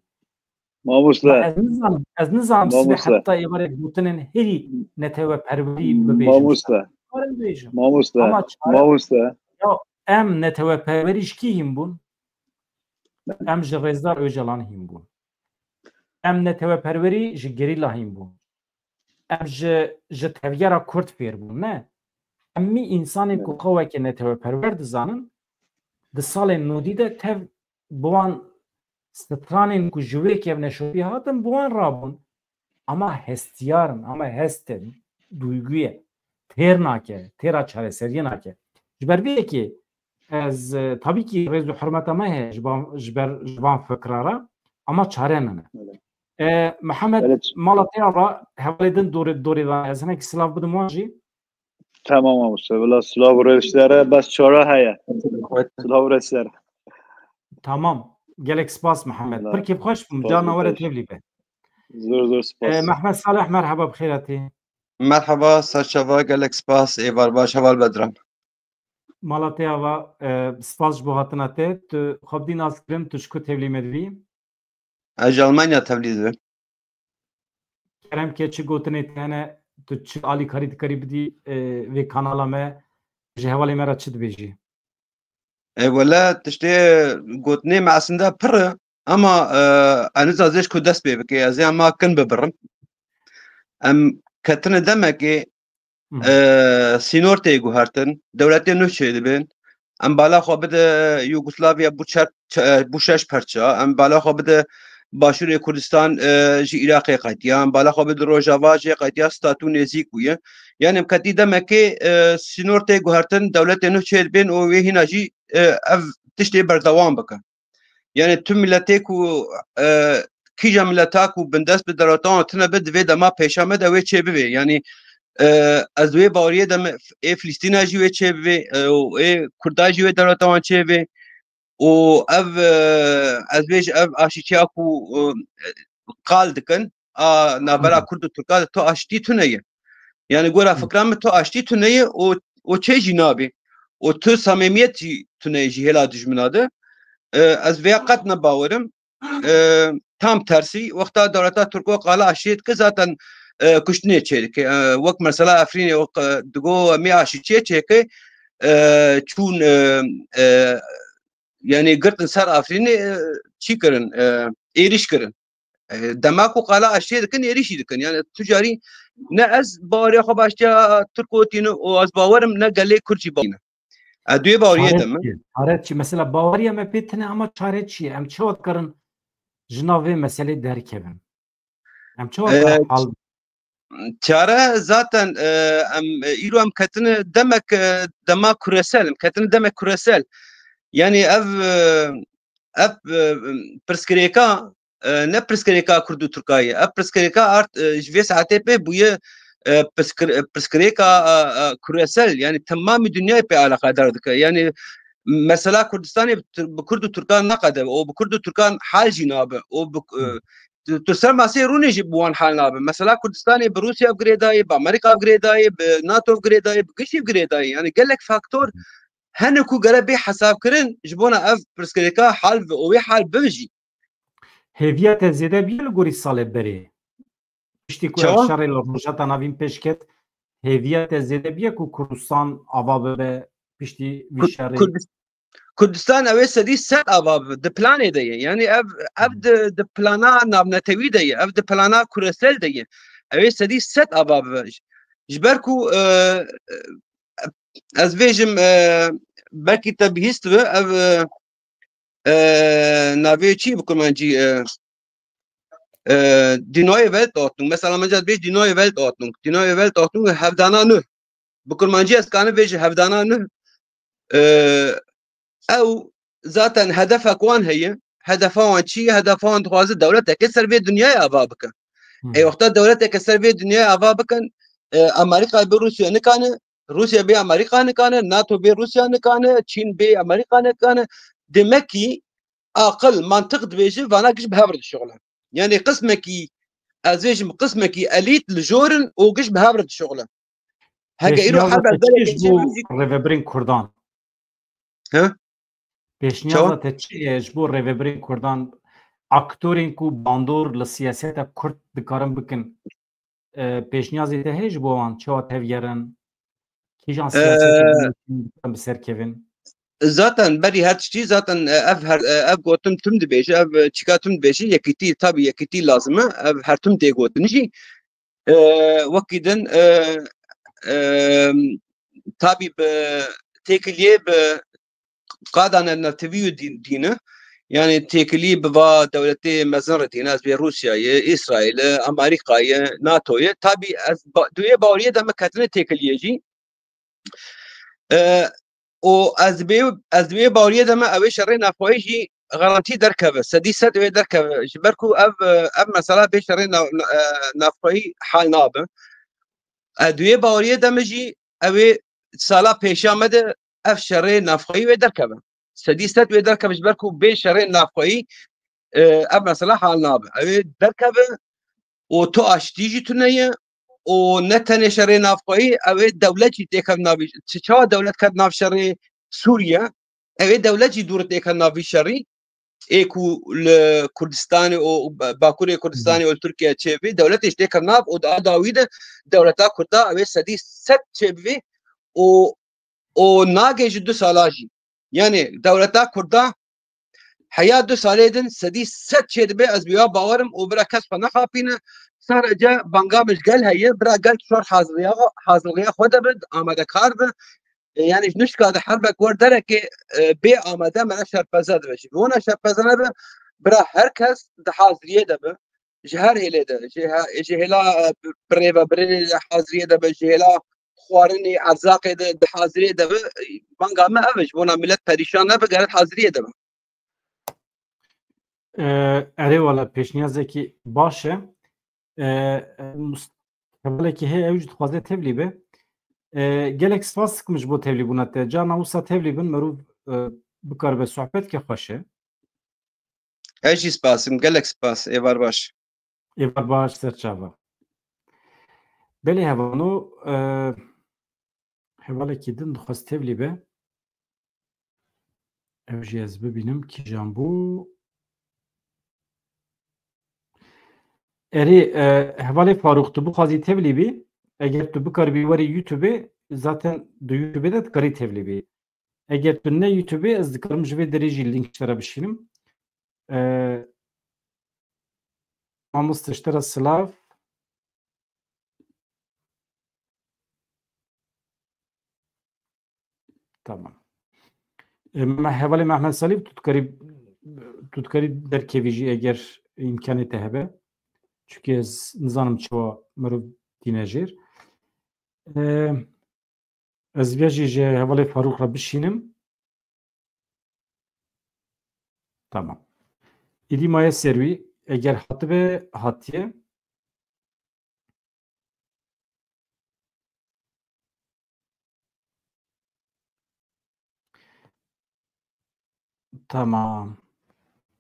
Mamoste. Ma ez nizanim, ez nizanim sibê Mamoste. heta êvarê gotinên herî neteweperwerî bibêjim. Mamoste. Karim bêjim. Mamoste. Ama çare Mamoste. Ya em neteweperwerî ji kî hîn bûn? Em ji Rêzdar Ocalan hîn bûn. Em neteweperwerî ji gerîla hîn bûn. Em ji, ji tevgera Kurd fêr bûn, ne? Em mî însanên ku Evet. xwe weke neteweperwer dizanin, di salên nodî de tev bi wan stranên ku ji wê kevneşopî hatin, bi wan rabûn. Ama hestiyar in, ama hest e, duygu ye. Têr nake, têra çareseriyê nake. Ji ber vê yekê ez, e, tabii ki rêz û hurmeta me heye ji ban, ji ber, ji van fikra re, ama çare nine. Öyle. E, Mihemed, Öyle. mala te ava, hevalê din dorê, dorê de ez hinekî silav bidim wan jî. Tamam, mamoste. Valla silav û rêz ji te re, bes çare heye. Silav û rêz ji te re. Tamam. Gelek spas Mihemed. Valla Pir kêfxweş bûm. spas Carna were bikeş. tevlî be. Zor zor E, spas. Mehmet Salih, merhaba, bi xêr hatî. Merhaba, serçava, gelek spas, êvar baş, heval Bedran. Mala te ava, e, spas ji bo hatina te. Tu xwe bidî nas kirin, tu ji ku tevlî me dibî? Ez ji Almanya tevlî dibim. Kerem ke çi gotinê te hene, tu çi alîkarî dikarî bidî, e, vê kanala me, ji hevalê me re çi dibêjî? E, wele tiştê gotinê me aslında pir e, ama, e, ez nizam zêş ku dest pê bike, ez ê ama kin bibirim. Em ketine demekê, Mhm. e, sînor tê guhertin, dewletê nû çêdibin. Em bala xwe bide Yugoslavya bû çer-, çe-, bû şeş perça. Em bala xwe bide Başûrê Kurdistan, e, ji Iraqê qetiya. Em bala xwe bide Rojava jê qetiya, statû nêzîk bûye. Yani em ketî demekê, e, sînor tê guhertin, dewletê nû çêdibin û wê hîna jî, e, ev tiştê berdewam bike. Yani tu miletê ku, e, kîja mileta ku bindest bi dewletan tune be, divê dema pêşa me de wê çê bibê. Yani E, ez wê baweriyê de me ê Filistîna jî wê çêbivê, e, û ê Kurda jî wê dewleta wan çêbivê. Û ev, e, ez bêjim, ev aşîtiya ku, e, qal dikin, a navbera Kurd û Tirka de tu aştî tune ye. Yani gora fikra min tu aştî tune ye û, û çê jî nabê. Û tu samemiyet jî tune ye ji hêla dijmina de. E, ez vêya qet ne bawerim. E, tam tersî, wexta dewleta Tirko qala aştiyê dike, zaten, e, kuştinê çê dike. E, wek mesela Efrînê, wek, e, digo em ê aşîtiyê çêke, e, çûn, e, e, yani girtin ser Efrînê, e, çî kirin, e, êrîş kirin. E, dema ku qala aştiyê dikin, êrîşî dikin. Yani tu carî ne ez baweriya xwe bi aştiya Tirko tîne û ez bawerim ne gelê Kurd jî baweriya. E, duyê baweriyê de min. Çare çi? Mesela baweriya me pê tine ama çare çi ye? Em çawa dikarin ji nav vê meselê derkevin? Em çawa Ee, dikarin hal çare zaten, e, em, e, îro em ketine demek, e, dema küresel, em ketine demek küresel. Yani ev, e, ev, e, pirsgirêka, e, ne pirsgirêka Kurd û Tirka ye. Ev pirsgirêka art, e, ji vê saetê pê bûye, e, pirskir-, e, pirsgirêka, e, e, küresel. Yani temamî dinyayê pê alaqadar dike. Yani mesela Kurdistanê bi Tir-, bi Kurd û Tirkan naqede. O bi Kurd û Tirkan hal jî nabe. O bi, e, Hı. tu, tu ser masê rûnê jî bi wan hal nabe. Mesela Kurdistanê bi Rûsya bi girêdayê, bi Amerîka bi girêdayê, bi NATO bi girêdayê, bi giştî bi girêdayê. Yani gelek faktor hene ku gere bê hesabkirin ji bona ev pirsgirêka hal ve û wê hal bibe jî. Hêviya te zêde bîye li gorî salê berê? Piştî ku ev Çawa? şerê li Rojhilata Navîn pêş ket, hêviya te zêde bîye ku Kurdistan ava bibe piştî vî Kur-, şerê? Kurdis-, Kurdistan ew ê sedî sed ava bibe. Di planê de ye. Yani ev, ev di, di plana navnetewî de ye. Ev di plana küresel de ye. Ew ê sedî sed ava bibe. Ji ber ku, e, e, ez bêjim, e, belkî te bihîstibe, ev, e, e, navê çi bi kurmancî, e, e, Die neue Weltordnung. Mesela min ca dibêj Die neue Weltordnung. Die neue Weltordnung hevdana nû. Bi kurmancî ez kanim bêjim hevdana nû. E, ew zaten hedefek wan heye. Hedefa wan çi ye? Hedefa wan dixwaze dewleteke ser vê dinyayê ava bike. Hı. Ê wexta dewleteke ser vê dinyayê ava bikin, e, Amerîka bi Rûsya nikane, Rûsya bê Amerîka nikane, NATO bê Rûsya nikane, Çîn bê Amerîka nikane. Demek ki aqil, mantiq dibêje vana giş bi hev re dişuxile. Yani qismekî, ez bêjim qismekî elît li jor in û giş bi hev re dişuxile. Heke îro Pêşniyaza herbe te çi ye ji bo rêvebirên Kurdan? He? Pêşniyaza Çawa? te çi ye ji bo rêvebirên Kurdan, aktorên ku bandor li siyaseta Kurd dikarin bikin? E, pêşniyazê te heye ji bo wan çawa tevgerin? Kîjan Ee, siyasetê bi ser kevin? Zaten berî her tiştî zaten, e, ev her, e, ev gotin tim dibêje, ev, e, çîka tim dibêje, yekîtî, tabî yekîtî lazim e, ev her tim tê gotin jî. E, wekî din, e, e, tabî bi têkiliyê bi qada ne-, netewî û dîn-, dîne. Yani têkilî bi va dewletê mezin re tîne, ez bê Rûsyayê, Îsraîlê, Amerîkayê, NATOyê. Tabî ez ba-, duyê baweriyê de me ketine têkiliyê jî. E, û ez bê, ez duyê baweriyê de me ew ê şerê navxweyî jî garantî derkeve. Sedî sed wê derkeve. Ji ber ku ev, ev mesela bê şerê nav-, na-, e, navxweyî hal nabe. E, duyê baweriyê de me jî ew ê sala pêşiya me de ev şerê navxweyî wê derkeve. Sedî sed wê derkeve ji ber ku bê şerê navxweyî, e, ev mesela hal nabe. Ew ê derkeve û tu aştî jî tune ye û ne tenê şerê navxweyî, ew ê dewlet jî têkev navî. Çi çawa dewlet ket nav şerê Sûriye? Ew ê dewlet jî dûr têke nav vî şerî. Ê ku li Kurdistanê û Bakurê Kurdistanê û li Tirkiye çêbî, dewletê jî têke nav û di a dawî de dewleta Kurda ew ê sedî sed çêbivî û, û nagê ji du sala jî. Yani dewleta Kurda heya du salê din sedî sed çêdibe, ez bi ya bawerim û bira kes xwe nexapîne. Sadece banga min ji gel heye, bira gel tu şer haziriya, haziriya xwe de be, amadekar be. E, yani ji nişka de herbek wer derekê, e, bê amade me ne şerpeze dibe. Ji bona şerpeze nebe, bira her kes di haziriyê de be. Ji her hêlê de, ji he-, ji hêla, e, bi-, birêvebirê haziriyê de be, ji hêla xwarinê, erzaqê de, di haziriyê de be. Banga me ev e, ji bona millet perîşan nebe, gere di haziriyê de be. E, erê wala pêşniyazekî baş e. E, mus-, Hevalekî heye ew jî dixwaze tevlî be. E, gelek spas dikim ji bo tevlîbûna te. Carna wisa tevlî bin, merûv, e, bikaribe sohbet ke xweş e. Ez jî spas dikim, gelek spas, êvar baş. Êvar baş, ser çava. Belê hevano, e, hevalekî din dixwest tevlî be. Ew jî ez bibînim kîjan bû. Erê, e, hevalê Farûq, tu bixwazî tevlî bî, eger tu bikaribî werî YouTube-ê, zaten di YouTube-ê de dikarî tevlî bî. Eger tu ne YouTube-ê, ez dikarim ji vê derê jî link ji te re bişînim. E, mamoste, ji te re silav. Tamam. E, me hevalê Mehmet Salî, tu dikarî, tu dikarî derkevî jî eger îmkanê te hebe. Çunkî ez nizanim çawa mirov tîne jêr. E, ez vê jî ji hevalê Farûq re bişînim. Tamam. Îdî maye ser wî, eger hatibe, hatiye. Tamam.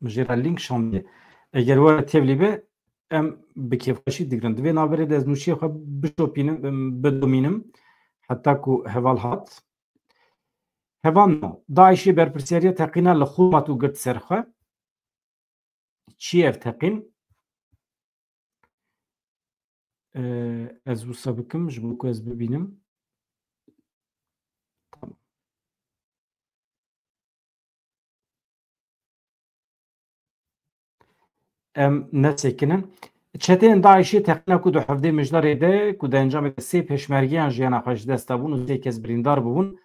Min jê re link şandiye. Eger were tevlî be, em bi kêfxweşî digirin. Di vê navberê de ez nûçiyê xwe bişopînim, bidomînim, heta ku heval hat. Hevalno, DAIŞê berpirsiyariya teqîna li Xurmatû girt ser xwe. Çi ye ev teqîn? Ee, ez wisa bikim, ji bo ku ez bibînim. Tamam. Em nesekinin. Çeteyên DAIŞê teqîna ku di hevdê Mijdarê de ku di encamê de sê pêşmergeyan jiyana xwe ji dest dabûn û sê kes birîndar bûbûn,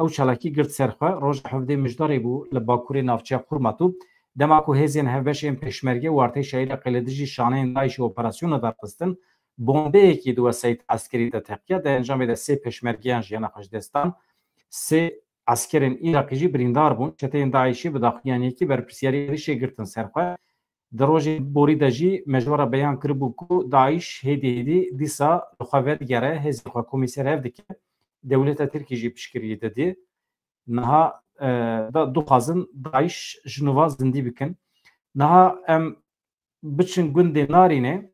ew çalakî girt ser xwe. Roja hevdê Mijdarê bû li bakurê navçeya Xurmatû. Dema ku hêzên hevbeş ên pêşmerge û artêşa Iraqê li dijî şaneyên DAIŞê operasyona darxistin, bombeyekî di wesayîta eskerî de teqiya. Di encamê de sê pêşmergeyan jiyana xwe ji dest dan. Sê eskerên Iraqî jî birîndar bûn. Çeteyên DAIŞê bi daxuyaniyekî berpirsiyarî êrişê girtin ser xwe. Di rojên borî de jî me ji we re beyan kiribû ku DAIŞ hêdî hêdî dîsa li xwe vedigere, hêzên xwe komî ser hev dike. Dewleta Tirkî jî piştgiriyê didî. Niha, e, da dixwazin DAIŞ ji nû ve zindî bikin. Niha em biçin gundê Narînê,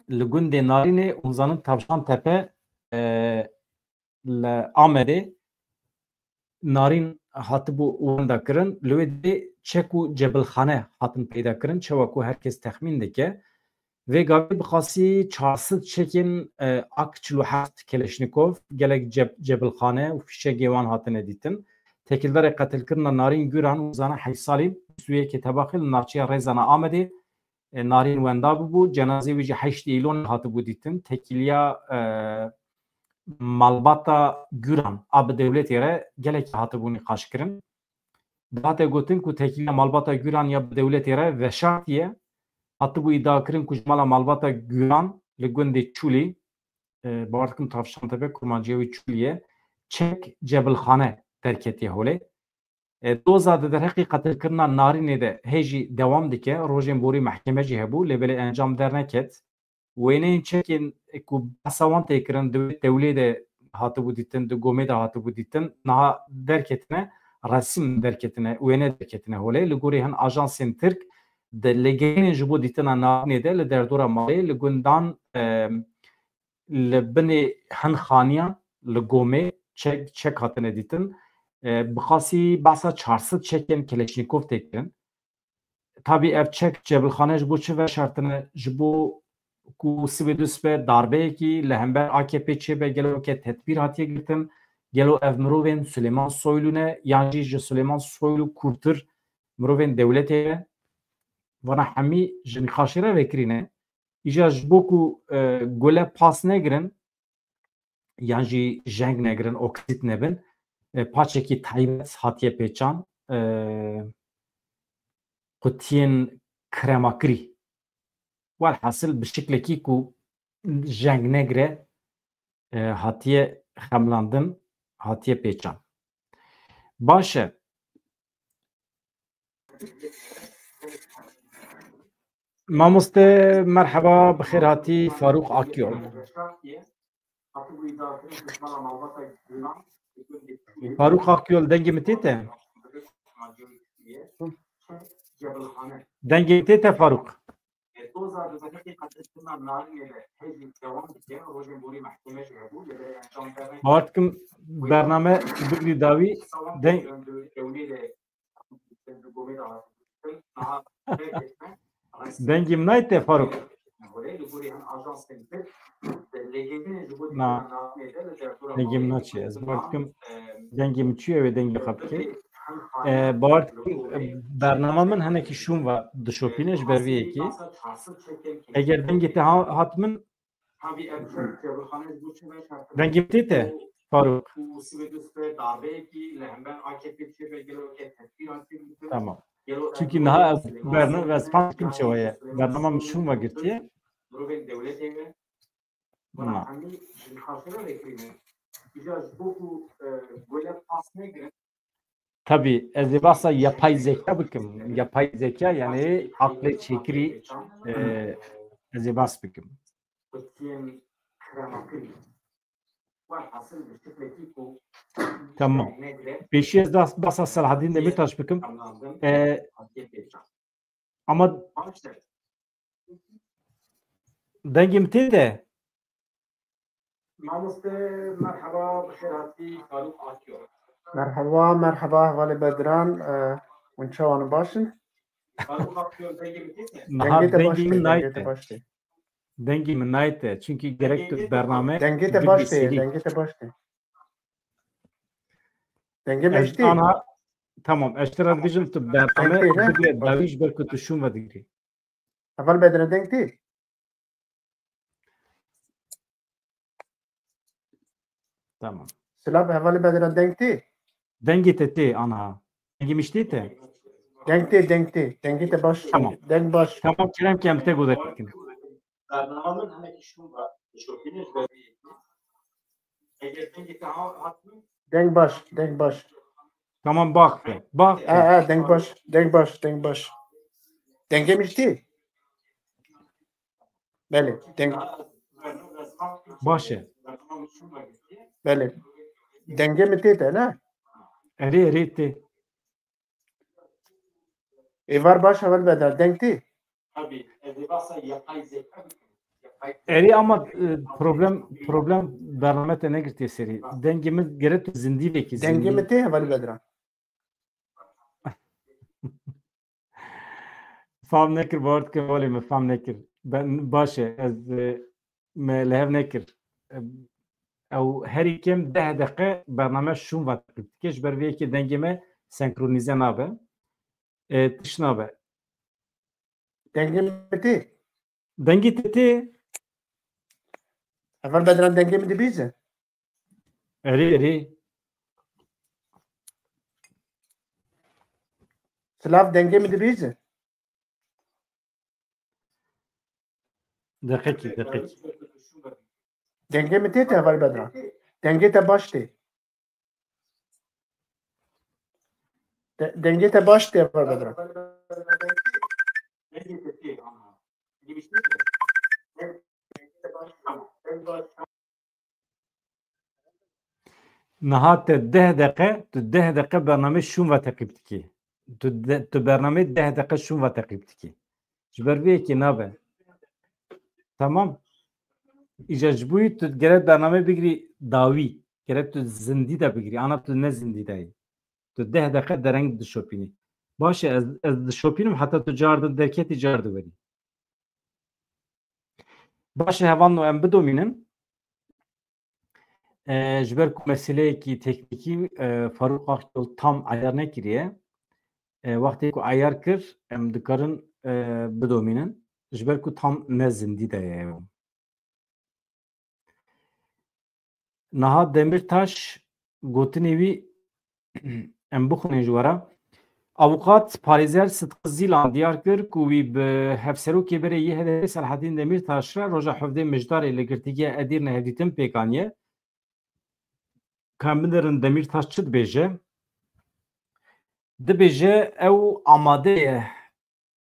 li gundê Narînê, hûn zanin Tavşantepe, e, li Amedê Narîn hatibû wenda kirin. Li wê derê çek û cebilxane hatin peyda kirin, çawa ku her kes texmîn dike. Vê gavê bi qasî çar sed çekên, e, ak çil û heft Keleşnîkov, gelek ceb-, cebilxane û fîşegê wan hatine dîtin. Tekîldarê qetilkirina Narîn Guran û zana heyv salî, bîst û yekê Tebaxê li navçeya Rêzana Amedê, e, Narîn wenda bûbû. Cenazê wî jî heştê Îlonê hatibû dîtin. Tekîliya, e, malbata Guran a bi dewletê re gelekî hatibû nîqaşkirin. Dihate gotin ku tekîliya malbata Guran ya bi dewletê re veşartiye. Hatibû îdia kirin ku ji mala malbata Guran li gundê Çûlî, e, bawer dikim Tavşantepe kurmanciya wî Çûlî ye, çek cebilxane derketiye holê. E, doza di derheqê qetilkirina Narînê de hê jî dewam dike. Rojên borî mehkeme jî hebû, lê belê encam derneket. Wêneyên çekên ku behsa wan tê kirin, di wê tewlê de hatibû dîtin, di gomê de hatibû dîtin, niha derketine, resim derketine, wêne derketine holê. Li gorî hin ajansên Tirk, di lêgerînên ji bo dîtina Narînê de li derdora malê, li gundan, e, li binê hin xaniyan, li gomê çek, çek hatine dîtin. E, bi qasî behsa çar sed çekên Keleşnîkov tê kirin. Tabî ev çek cebilxane ji bo çi veşartine? Ji bo ku sibê dusibe darbeyekî li hember A K P çêbe, gelo weke tedbîr hatiye girtin? Gelo ev mirovên Suleyman Soylu ne, yan jî ji Suleyman Soylu kûrtir mirovên dewletê ne? Vana hemî ji nîqaşê re vekirî ne. Îja ji bo ku, e, gule pas negirin, yan jî jeng negirin, oksîd nebin, e, paçekî taybet hatiye pêçan, e, qutiyên kremakirî. Welhasil bi şiklekî ku jeng negire, e, hatiye xemlandin, hatiye pêçan. Baş e. Mamoste, merheba, bi xêr hatî Farûq Akyol. Farûq Akyol, dengê min tê te? Dengê min tê te Farûq? Bawer dikim bername tu bigirî dawî deng Dengê min nayê te Farûq? Na. Dengê min naçê. Ez bawer dikim dengê min çûye wê dengê xwe bike. E, bawer dikim, e, bernama min hinekî şûn ve dişopîne ji ber vê yekê. Eger dengê te ha-, hat min, Dengê min tê te, Farûq? Tamam. Çunkî niha ez bername, ez fam dikim çawa ye. Bernama min şûn ve girtiye. Na. Tabii, ez ê bahsa yapay zeka bikim. Yapay zeka yani aklê çêkirî, e, ez ê bahs bikim. Tamam. Pêşî ez das-, basa Selahedîn Demirtaş bikim. E, ama dengê min tê de. Mamoste, merheba, bi xêr hatî, Farûq Akyol. Merheba, merheba, hevalê Bedran, e, hûn çawan baş in? Farûq Akyol, dengê min tê te? Niha dengê te baş tê, dengê te baş tê. Dengê min nayê te, çunkî gerek tu bername Dengê te baş tê, dengê te baş tê. Dengê me ji tê. Ana, tamam, ez te re dibêjim tu bername bigire dawî ji ber ku tu şûn ve digirî. Heval Bedran deng tê. Tamam. Silav hevalê Bedran deng tê. Dengê te tê, ana. Dengê min ji tê te? Deng tê, deng tê. Dengê te baş. Tamam. Deng baş. Tamam, kerem ke em te guhdar bikin. Deng baş, deng baş. Tamam, bak. Bak. Ha, ha, deng baş, deng baş, deng baş. Dengê min ji tê? Belê, deng. Baş e. Belê. Dengê min tê te, ne? Erê, erê tê. Êvar baş heval Bedran, deng tê? Erê ama, e, problem, problem bername te negirtiye serî. Dengê min gere tu zindî vekî. Dengê min tê heval Bedran? Fam nekir, bawer dikim, walê min fam nekir. Ben, baş e, ez, e, me li hev nekir. E, ew herî kêm deh deqe bername şûn ve teqîb dike, ji ber vê yekê dengê me senkronîze nabe. E, tişt nabe. Dengê min tê? Dengê te tê? Heval Bedran, dengê min dibîze? Erê, erê. Silav, dengê min dibîze? Deqekî, deqekî. Dengê min tê te heval Bedran? Dengê te baş tê. De-, dengê te baş tê heval Bedran. Niha te deh deqe, tu deh deqe bernamê şûn ve teqîb dikî. Tu de-, tu bernamê deh deqe şûn ve teqîb dikî. Ji ber vê yekê nabe. Tamam. Îca ji bo yî tu gerek bernamê bigirî dawî. Gerek tu zindî de bigirî. Ana tu ne zindî de yî. Tu deh deqe dereng dişopînî. Baş e, ez, ez dişopînim heta tu car de derketî, car de werî. Baş e, hevalno, em bidomînin. E, ji ber ku meseleyekî teknîkî, e, Farûq Akyol tam eyar nekiriye. E, wextê ku eyar kir, em dikarin, e, bidomînin. Ji ber ku tam ne zindî de ye ew. Niha Demîrtaş gotinê wî em bixwînin ji we re. Avukat parêzer Sidqi Zîlan diyar kir ku wî bi hevserokê berê yê H D P Selahaddîn Demîrtaş re roja hevdeh Mijdarê li girtîgeha Edîrne hevdîtin pêk aniye. Ka em binêrin Demîrtaş çi dibêje? Dibêje ew amade ye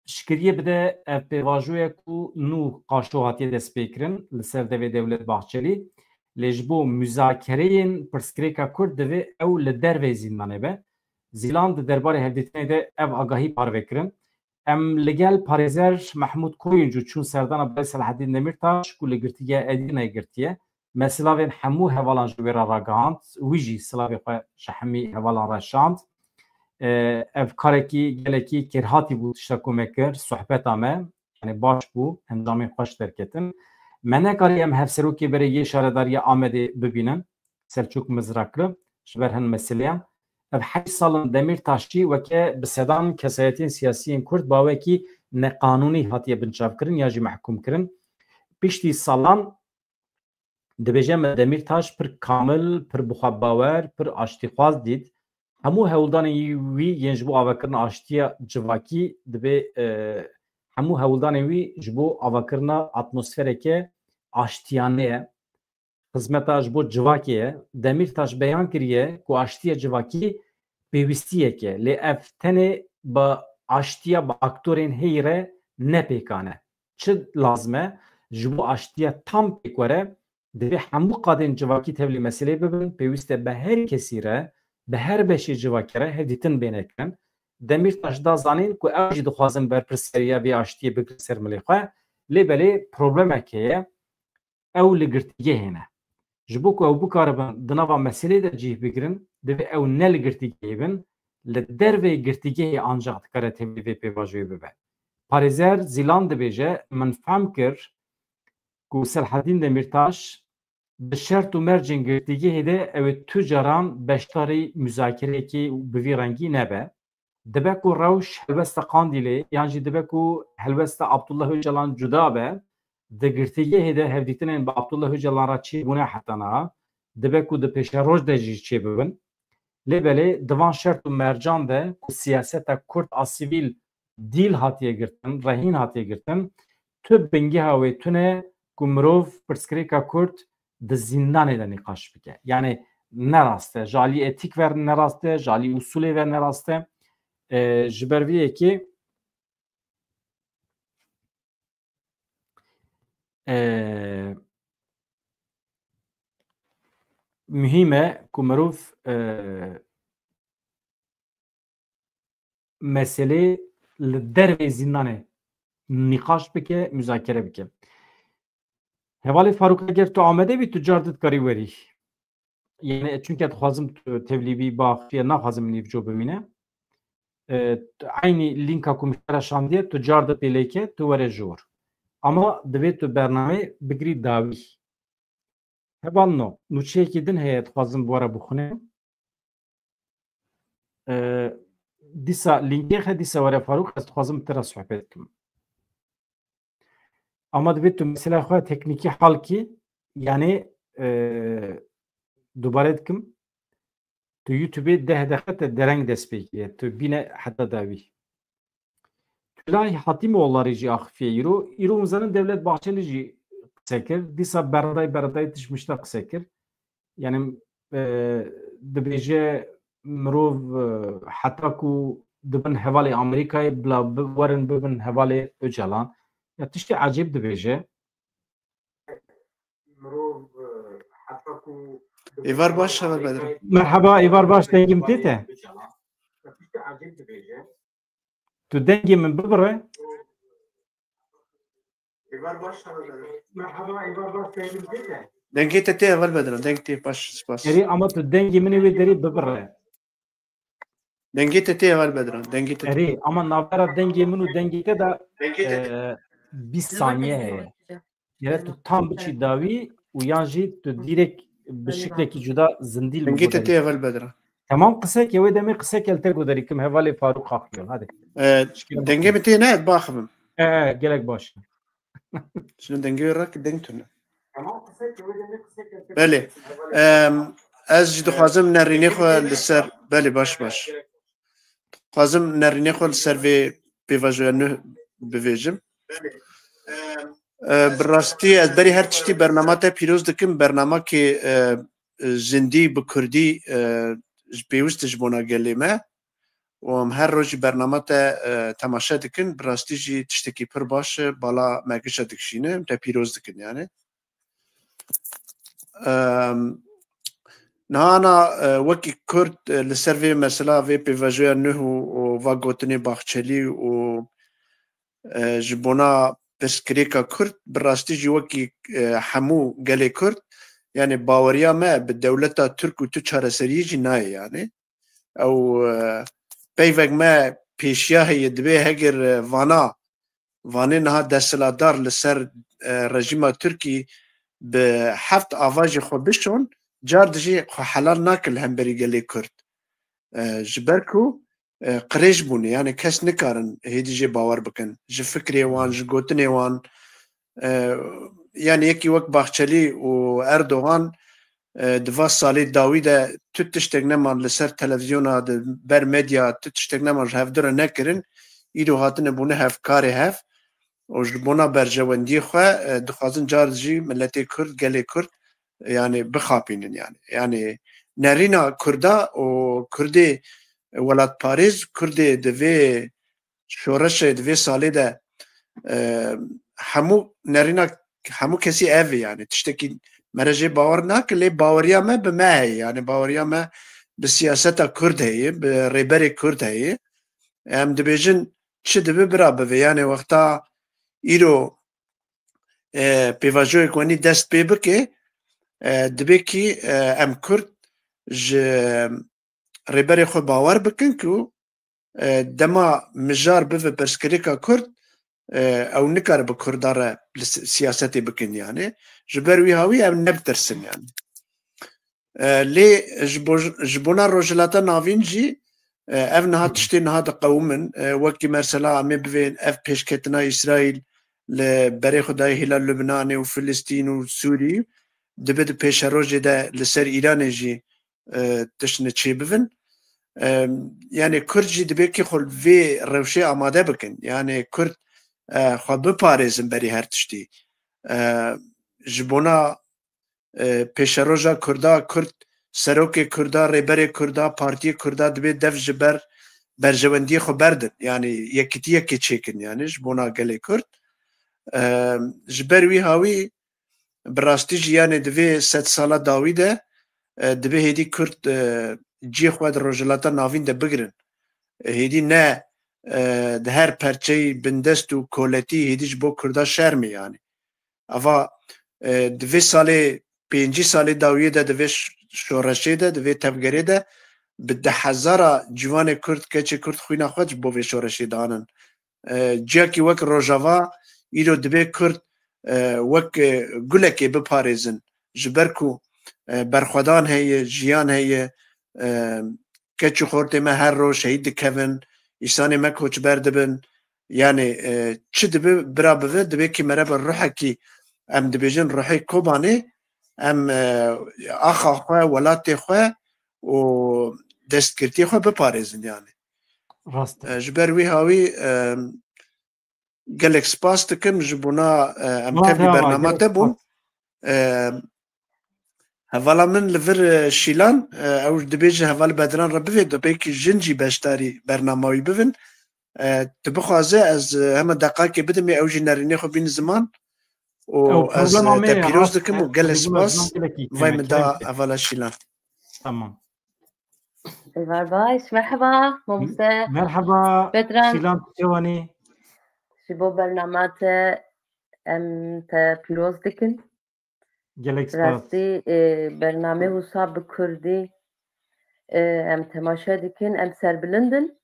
piştgiriyê bide ev pêvajoyek ku nû qaşo hatiye destpêkirin li ser devê Dewlet Bahçelî. Lê ji bo muzakereyên pirsgirêka Kurd divê ew li derveyî zîndanê be. Zîlan di derbarê hevdîtinê de ev agahî parve kirin. Em li gel parêzer Mehmûd Koyuncu çûn serdana birayê Selahaddîn Demîrtaş ku li Girtîgeha Edîrneyê girtiye. Me silavên hemû hevalan ji wê re ragihand, wî jî silavê xwe ji hemî hevalan re şand. E, ev karekî gelekî kêrhatî bû tişta ku me kir, sohbeta me, yani baş bû, encamên xweş derketin. Me nekarî em hevserokê berê yê Şaredariya Amedê bibînin, Selçuk Mizrakli, ji ber hin meseleyan. Ev heşt sal in Demîrtaş jî weke bi sedan kesayetên siyasiyên Kurd bawekî neqanûnî hatiye binçavkirin ya jî mehkûmkirin. Piştî salan dibêje me Demîrtaş pir kamil, pir bixwebawer, pir aştîxwaz dît. Hemû hewldanên wî yên ji bo avakirina aştiya civakî dibê, e, hemû hewldanên wî ji bo avakirina atmosfereke aştiyane ye. Xizmeta ji bo civakê ye. Demîrtaş beyan kiriye ku aştiya civakî pêwîstiyek e. Lê ev tenê bi aştiya bi aktorên heyî re ne pêkan e. Çi lazim e? Ji bo aştiya tam pêk were, divê hemû qadên civakî tevlî meselê bibin, pêwîst e bi her kesî re, bi her beşê civakê re hevdîtin bêne kirin. Demîrtaş da zanîn ku ew jî dixwazin berpirseriya vê aştiyê bigrin ser milê xwe, lê belê problemek heye, ew li girtîgehê ne. Ji bo ku ew bikaribin di nava meselê de cih bigirin, divê ew ne li girtîgehê bin, li derveyî girtîgehê ancax dikare tevlî vê pêvajoyê bibe. Parêzer Zîlan dibêje, min fehm kir ku Selhedîn Demîrtaş di şert û mercên girtîgehê de ew ê tu caran beşdarî muzakereyekê bi vî rengî nebe. Dibe ku rewş helwesta Qandîlê yan jî dibe ku helwesta Abdullah Ocalan cuda be, di girtîgehê de hevdîtinên bi Abdullah Ocalan re çêbûne heta niha, dibe ku di pêşeroj de jî çêbibin. Lê belê di van şert û mercan de ku siyaseta Kurd a sivîl dîl hatiye girtin, rehîn hatiye girtin, tu bingeha wê tune ku mirov pirsgirêka Kurd di zîndanê de nîqaş bike. Yani ne rast e. Ji alî etîk ver ne rast e, ji alî usulê ver ne rast e. E, ji ber vê yekê, e, muhîm e ku mirov, e, meselê li dervê zîndanê nîqaş bike, muzakere bike. Hevalê Farûq, eger tu amade bî, tu car dikarî werî. Yani, çunke dixwazim tu tevlî bî, baxfiye, naxwazim nîvco bimîne. E, tu eynî lînka ku min te re şandiye, tu car di pêleke, tu were jor. Ama divê tu bernameyê bigirî dawî. Hevalno, nûçeyekî din heye, dixwazim bi we re bixwînim. E, dîsa lînkê xe, dîsa were Farûq, ez dixwazim bi te re sohbet bikim. Ama divê tu mesela xwe teknîkî hal kî, yani, e, dubare dikim, tu YouTubeê deh deqe te dereng dest pê kiriye, tu bîne heta dawî. Tulay Hatîmoğulları jî axifiye îro. Îro hûn zanin Devlet Bahçeli jî qise kir. Dîsa beredayî beredayî tişt mişta qise kir. Yani, e, dibêje mirov, e, heta ku dibin hevalê Amerîkayê bila bi-, werin bibin hevalê Ocalan. Ya tiştê ecêb dibêje. Êvar baş, heval Bedran. Merhaba, Êvar baş, dengê min tê te? Tu dengê min bibire. Dengê te tê, heval Bedran, deng tê, baş, spas. Erê, ama tu dengê min ê wê derê bibire. Dengê te tê, heval Bedran, dengê te tê. Erê, ama navbera dengê min û dengê te de, e, bîst saniye heye. Gere tu tam biçî dawî û yan jî tu dîrek bi şiklekî cuda zindî li min guderî. Dengê te tê, heval Bedran. Temam, qisek, ew ê demê qisek el te guderî kim, hevalê Farûq Akgül, hadi. E, dengê min tê ne, ez baxivim. E, e, gelek baş. Şino dengê wê rak deng tune. Belê. Em, ez jî dixwazim nerînê xwe li ser, belê, baş, baş. Dixwazim nerînê xwe li ser vê pêvajoya nû bivêjim. E, bi rastî ez berî her tiştî bernama te pîroz dikim, bernamakê, e, zindî bi kurdî, e, ji pêwist ji bona gelê me. û em her rojî bernama te, e, temaşe dikin. Bi rastî jî tiştekî pir baş e, bala me gişa dikişîne, em te pîroz dikin yani. Em, niha na, e, wekî Kurd, e, li ser vê mesela vê pêvajoya nuh û, û va gotinê Baxçelî û, e, ji bona pirsgirêka Kurd, bi rastî jî wekî, e, hemû gelê Kurd, yani baweriya me bi dewleta Tirk û tu çareseriyê jî nayê yani. Ew, e, peyvek me pêşiya heye, dibê heger, e, vana, vanê niha desthilatdar li ser, e, rejîma Tirkî bi heft ava jî xwe bişon, car dijî xwe helal nake li hemberî gelê Kurd. E, ji ber ku, e, qirêj bûne, yani kes nikarin hêdî jê bawer bikin. Ji fikrê wan, ji gotinê wan, e, yani yekî wek Baxçelî û Erdogan, e, di va salê dawî de tu tiştek neman li ser televîzyona, di ber medya tu tiştek neman ji hevdu re nekirin, îro hatine bûne hevkarê hev û ji bona berjewendiyê xwe, e, dixwazin car jî miletê Kurd, gelê Kurd, yani bixapînin yani. Yani nerîna Kurda û Kurdê welatparêz, Kurdê di vê şoreşê, di vê salê de, e, hemû nerîna hemû kesî ev e yani. Tiştekî mere jê bawer nake, lê baweriya me bi me heye yani. Baweriya me bi siyaseta Kurd heye, bi rêberê Kurd heye. Em dibêjin çi dibe bira bibe. Yani wexta îro, e, pêvajoyek wenî dest pê bike, e, dibê kî, e, em Kurd ji rêberê xwe bawer bikin ku, e, dema mijar bibe pirsgirêka Kurd, e, ew nikare bi Kurda re li si-, siyasetê bikin yani. Ji ber wî hawî em nebitirsin yani. E, lê ji bo-, ji bona Rojhilata Navîn jî, e, ev niha tiştê niha diqewimin. E, wekî mesela em ê bivên ev pêşketina Îsraîl li berê xwe dayê hêla Lubnanê û Filistîn û Sûrî dibe di pêşerojê de li ser Îranê jî, e, tiştine çêbivin. E, yani Kurd jî dibe kî xwe vê rewşê amade bikin. Yani Kurd, e, xwe biparêzin berî her tiştî. E, ji bona, e, pêşeroja Kurda, Kurd, serokê Kurda, rêberê Kurda, partiyê Kurda dibe dev ji ber berjewendiyê xwe berdin. Yani yekîtiyekê çêkin yani ji bona gelê Kurd. E, ji ber wî hawî bi rastî jî yani di vê sedsala dawî de, e, dibe hêdî Kurd, e, cihê xwe di Rojhilata Navîn de bigirin. E, hêdî ne, e, di her perçeyî bindest û koletî hêdî ji bo Kurda şerm e yani. Eva, e, di vê salê, pêncî salê dawiyê de, di vê ş-, şoreşê de, di vê tevgerê de, bi dehezara ciwanê Kurd, keçê Kurd xwîna xwe ji bo vê şoreşê danin. E, ciyakî wek Rojava, îro dibe Kurd, e, wek, e, gulekê biparêzin. Ji ber ku, e, berxwedan heye, jiyan heye, e, keç û xortê me her roj şehîd dikevin, îsanê me koçber dibin. Yani, e, çi dibe, bira bibe, dibe kî mere bi ruhekî, em dibêjin ruhê Kobanê, em, e, axa xwe, welatê xwe û destgirtiyê xwe biparêzin yani. Rast e. E, ji ber wî hawî, e, gelek spas dikim ji bona, e, em tevlî bernama te bûn. E, hevala min li vir, e, Şîlan, e, ew dibêje heval Bedran re bivê, dibê kî jin jî beşdarî bernama wî bibin. E, tu bixwaze ez, e, hema deqakê bidim ê ew jî nerînê xwe bîn ziman. Û ez, e, te pîroz dikim û gelek spas. Vay min da hevala Şîlan. Tamam. Êvar baş, merheba, mamoste. Merheba, Bedran. Şîlan, tu çawanî? Ji bo bernama te em te pîroz dikin. Gelek spas. Rastî, e, bername wisa bi kurdî, e, em temaşe dikin, em serbilind in,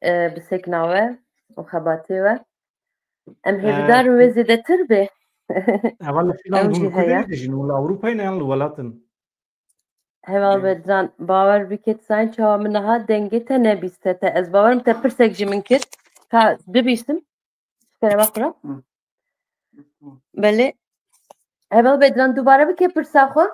e, bi sekna we û xebatê we. Em hêvîdar in wê zêdetir bê. Heval Şîlan, hûn li ku derê dijîn? Hûn li Ewropayê ne yan li welat in? Heval Bedran, bawer bike, tu zanî çawa min niha dengê te nebîste te. Ez bawerim te pirsek ji min kir. Ka bibîsim. Kerema xwe re. Belê. Heval Bedran, dubare bike pirsa xwe.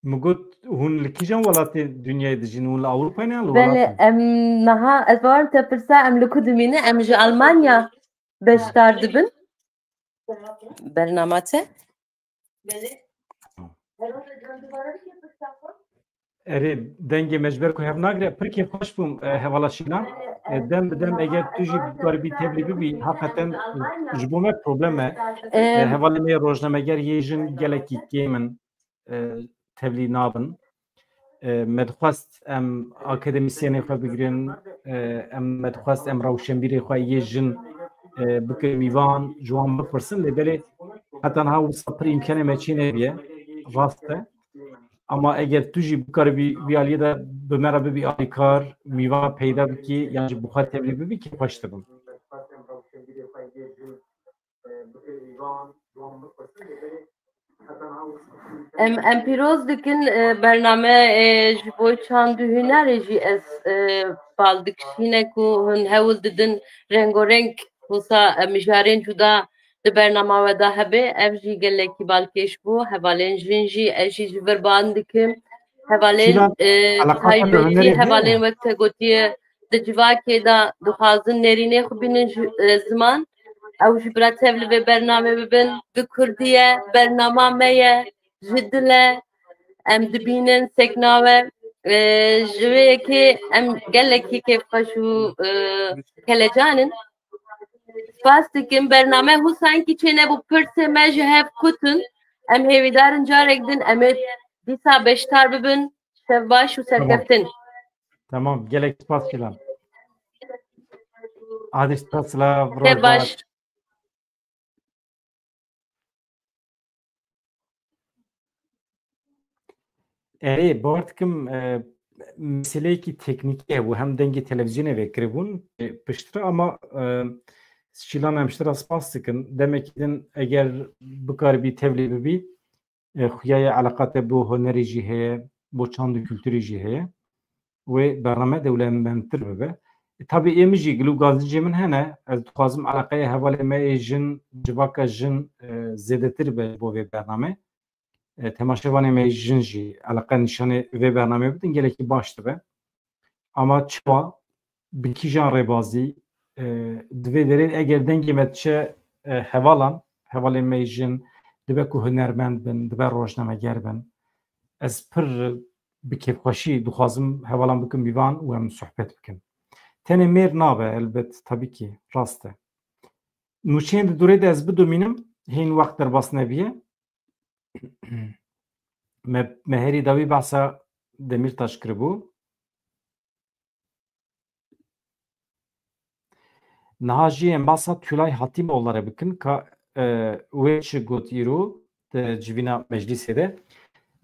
Min got, hûn li kîjan welatê dinyayê dijîn? Hûn li Ewropayê ne yan li welat in? Belê, em niha, ez bawerim te pirsa, em li ku dimîne? Em ji Almanya beşdar dibin. Bernama te. Belê. Heval Bedran, dubare bike pirsa xwe. Erê, dengê me ji ber ku hev nagire, pir kêfxweş bûm, e, hevala Şîlan. E, dem bi dem eger tu jî bikaribî tevlî bibî, heqeten ji bo me problem e. E, Em, hevalê me yê rojnameger yê jin gelekî kêm in, e, tevlî nabin. E, me dixwest em akademîsyenê xwe bigirin, e, em me dixwest em rewşenbîrê xwe yê jin, e, bikin mîvan, ji wan bipirsin, lê belê heta niha wisa pir îmkanê me çê nebiye, rast e. Ama eger tu jî bikaribî vî aliyê de bi me re bibî alîkar, mîvan peyda bikî, yan jî bi xwe tevlî bibî, kêfxweş dibim. Em, em pîroz dikin, e, bername, e, ji bo çand û hunerê jî ez, e, bal dikişîne ku hûn hewl didin rengareng wisa, e, mijarên cuda di bernama we de hebe. Ev jî gelekî balkêş bû. Hevalên jin jî ez jî ji vir ban dikim. Hevalên, Şîlan, e, eleqata taybetî bi hunerê heye? Hevalên wek te gotiye di civakê de dixwazin nêrînê xwe bînin ji, e, ziman. Ew jî bira tev li vê bernamê bibin. Bi kurdî ye, bernama me ye, ji dil e. Em dibînin sekna we. E, ji vê yekê em gelekî kêfxweş û, e, kelecan in. Spas dikim. Bername hûsankî çênebû, pirsê me ji hev kutin. Em hêvîdar in carek din em ê dîsa beşdar bibin. Şev baş û Tamam. serkeftin. Tamam. Gelek spas Şîlan. Hadi spas la, Şev roj baş. baş. Erê, bawer dikim, e, meseleyekî teknîkî hebû, hem dengê televîzyonê vekiribûn, e, piştre, ama, e, Şîlan, em ji te re spas dikin. Demekî din eger bikaribî tevlî bibî, e, xuya ye eleqa te bo hunerê jî heye, bo çand û kulturê jî heye. Wê bername dewlemendtir bibe. E, tabî ê min jî gil û gazincê min hene. Ez dixwazim eleqeya hevalê me ê jin, civaka jin, e, zêdetir be ji bo vê bername. E, temaşevanê me jin jî eleqe nîşanê vê bernameyê bidin, gelekî baş dibe. Ama çawa, bi kîjan rêbazî, e, di vê derê eger dengê me diçe, e, hevalan, hevalên me jin dibe ku hunermend bin, dibe rojnameger bin. Ez pir bi kêfxweşî dixwazim hevalan bikim mîvan û em sohbet bikin. Tenê mêr nabe, elbet, tabî kî, rast e. Nûçeyên di dorê de ez bidomînim, hîn wext derbas nebiye. Me, me herî dawî behsa Demîrtaş kiribû. Niha jî em behsa Tülay Hatîmoğulları bikin, ka, e, wê çi got îro di civîna meclîsê de.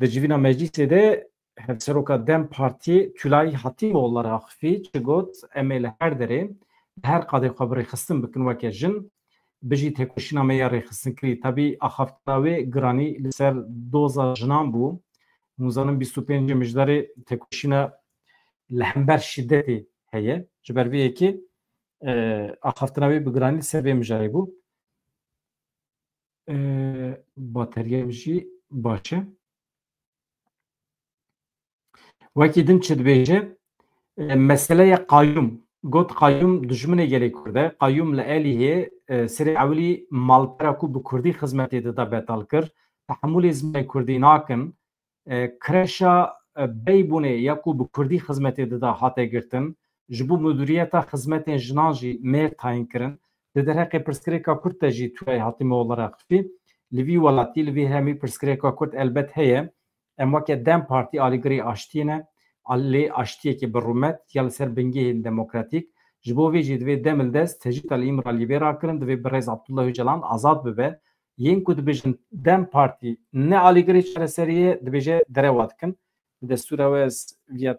Di civîna meclîsê de Hevseroka DEM Partiyê Tülay Hatîmoğulları axifî çi got, em ê li her derê, li her qadê xwe bi rêxistin bikin weke jin, bijî têkoşîna me ya rêxistinkirî. Tabî axaftina wê giranî li ser doza jinan bû. Hûn zanin bîst û pêncê Mijdarê têkoşîna li hember şîdetê heye. Ji ber vê yekê, e, axaftina wê bi giranî li ser vê mijarê bû. E, bateriya min jî baş e. Wekî din çi dibêje? E, meseleya qayûm. Got, qayûm dijminê gelê Kurd e. Qayûm li Elîhê, e, serê ewilî malpera ku bi Kurdî xizmetê dida betal kir. Tehemûlê zimanê Kurdî nakin. E, kreşa, e, Beybûnê ya ku bi Kurdî xizmetê dida hate girtin. Ji bo mudûriyeta xizmetên jinan jî mêr tayîn kirin. Di derheqê pirsgirêka Kurd de jî Tülay Hatîmoğulları axifî. Li vî welatî, li vî herêmî pirsgirêka Kurd elbet heye. Em weke DEM Partî alîgirê aştiyê ne, alê aştiyekê bi rûmet ya li ser bingehên demokratîk. Ji bo vê jî divê dem li dest tecrîda li Îmraliyê bê rakirin, divê birêz Abdullah Ocalan azad bibe. Yên ku dibêjin DEM Partî ne alîgirê çareseriyê ye, dibêje derewa dikin. Bi destûra we ez viya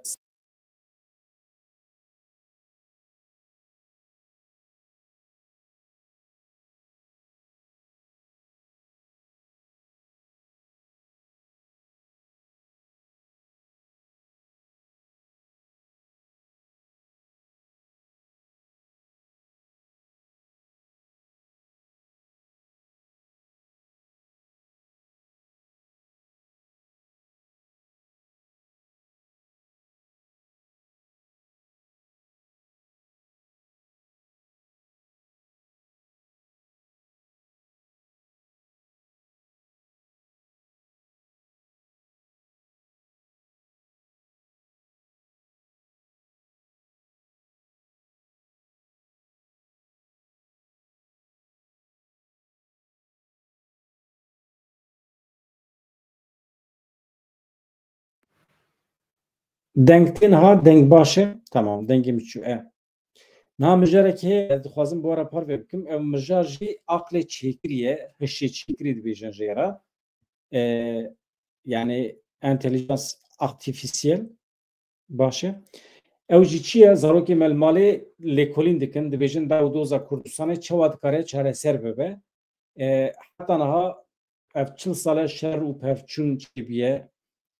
Deng tên ha, deng baş e. Tamam, dengê min çû e. Niha mijarek heye, ez dixwazim bi we re parve bikim. Ev mijar jî aqlê çêkirî ye, hişê çêkirî dibêjin jê re. E, yani entelijans artîfîsiyel. Baş e. Ew jî çi ye? Zarokê me li malê lêkolîn dikin, dibêjin dew û doza Kurdistanê çawa dikare çareser bibe. E, heta niha ev çil sal e şer û pevçûn çêbûye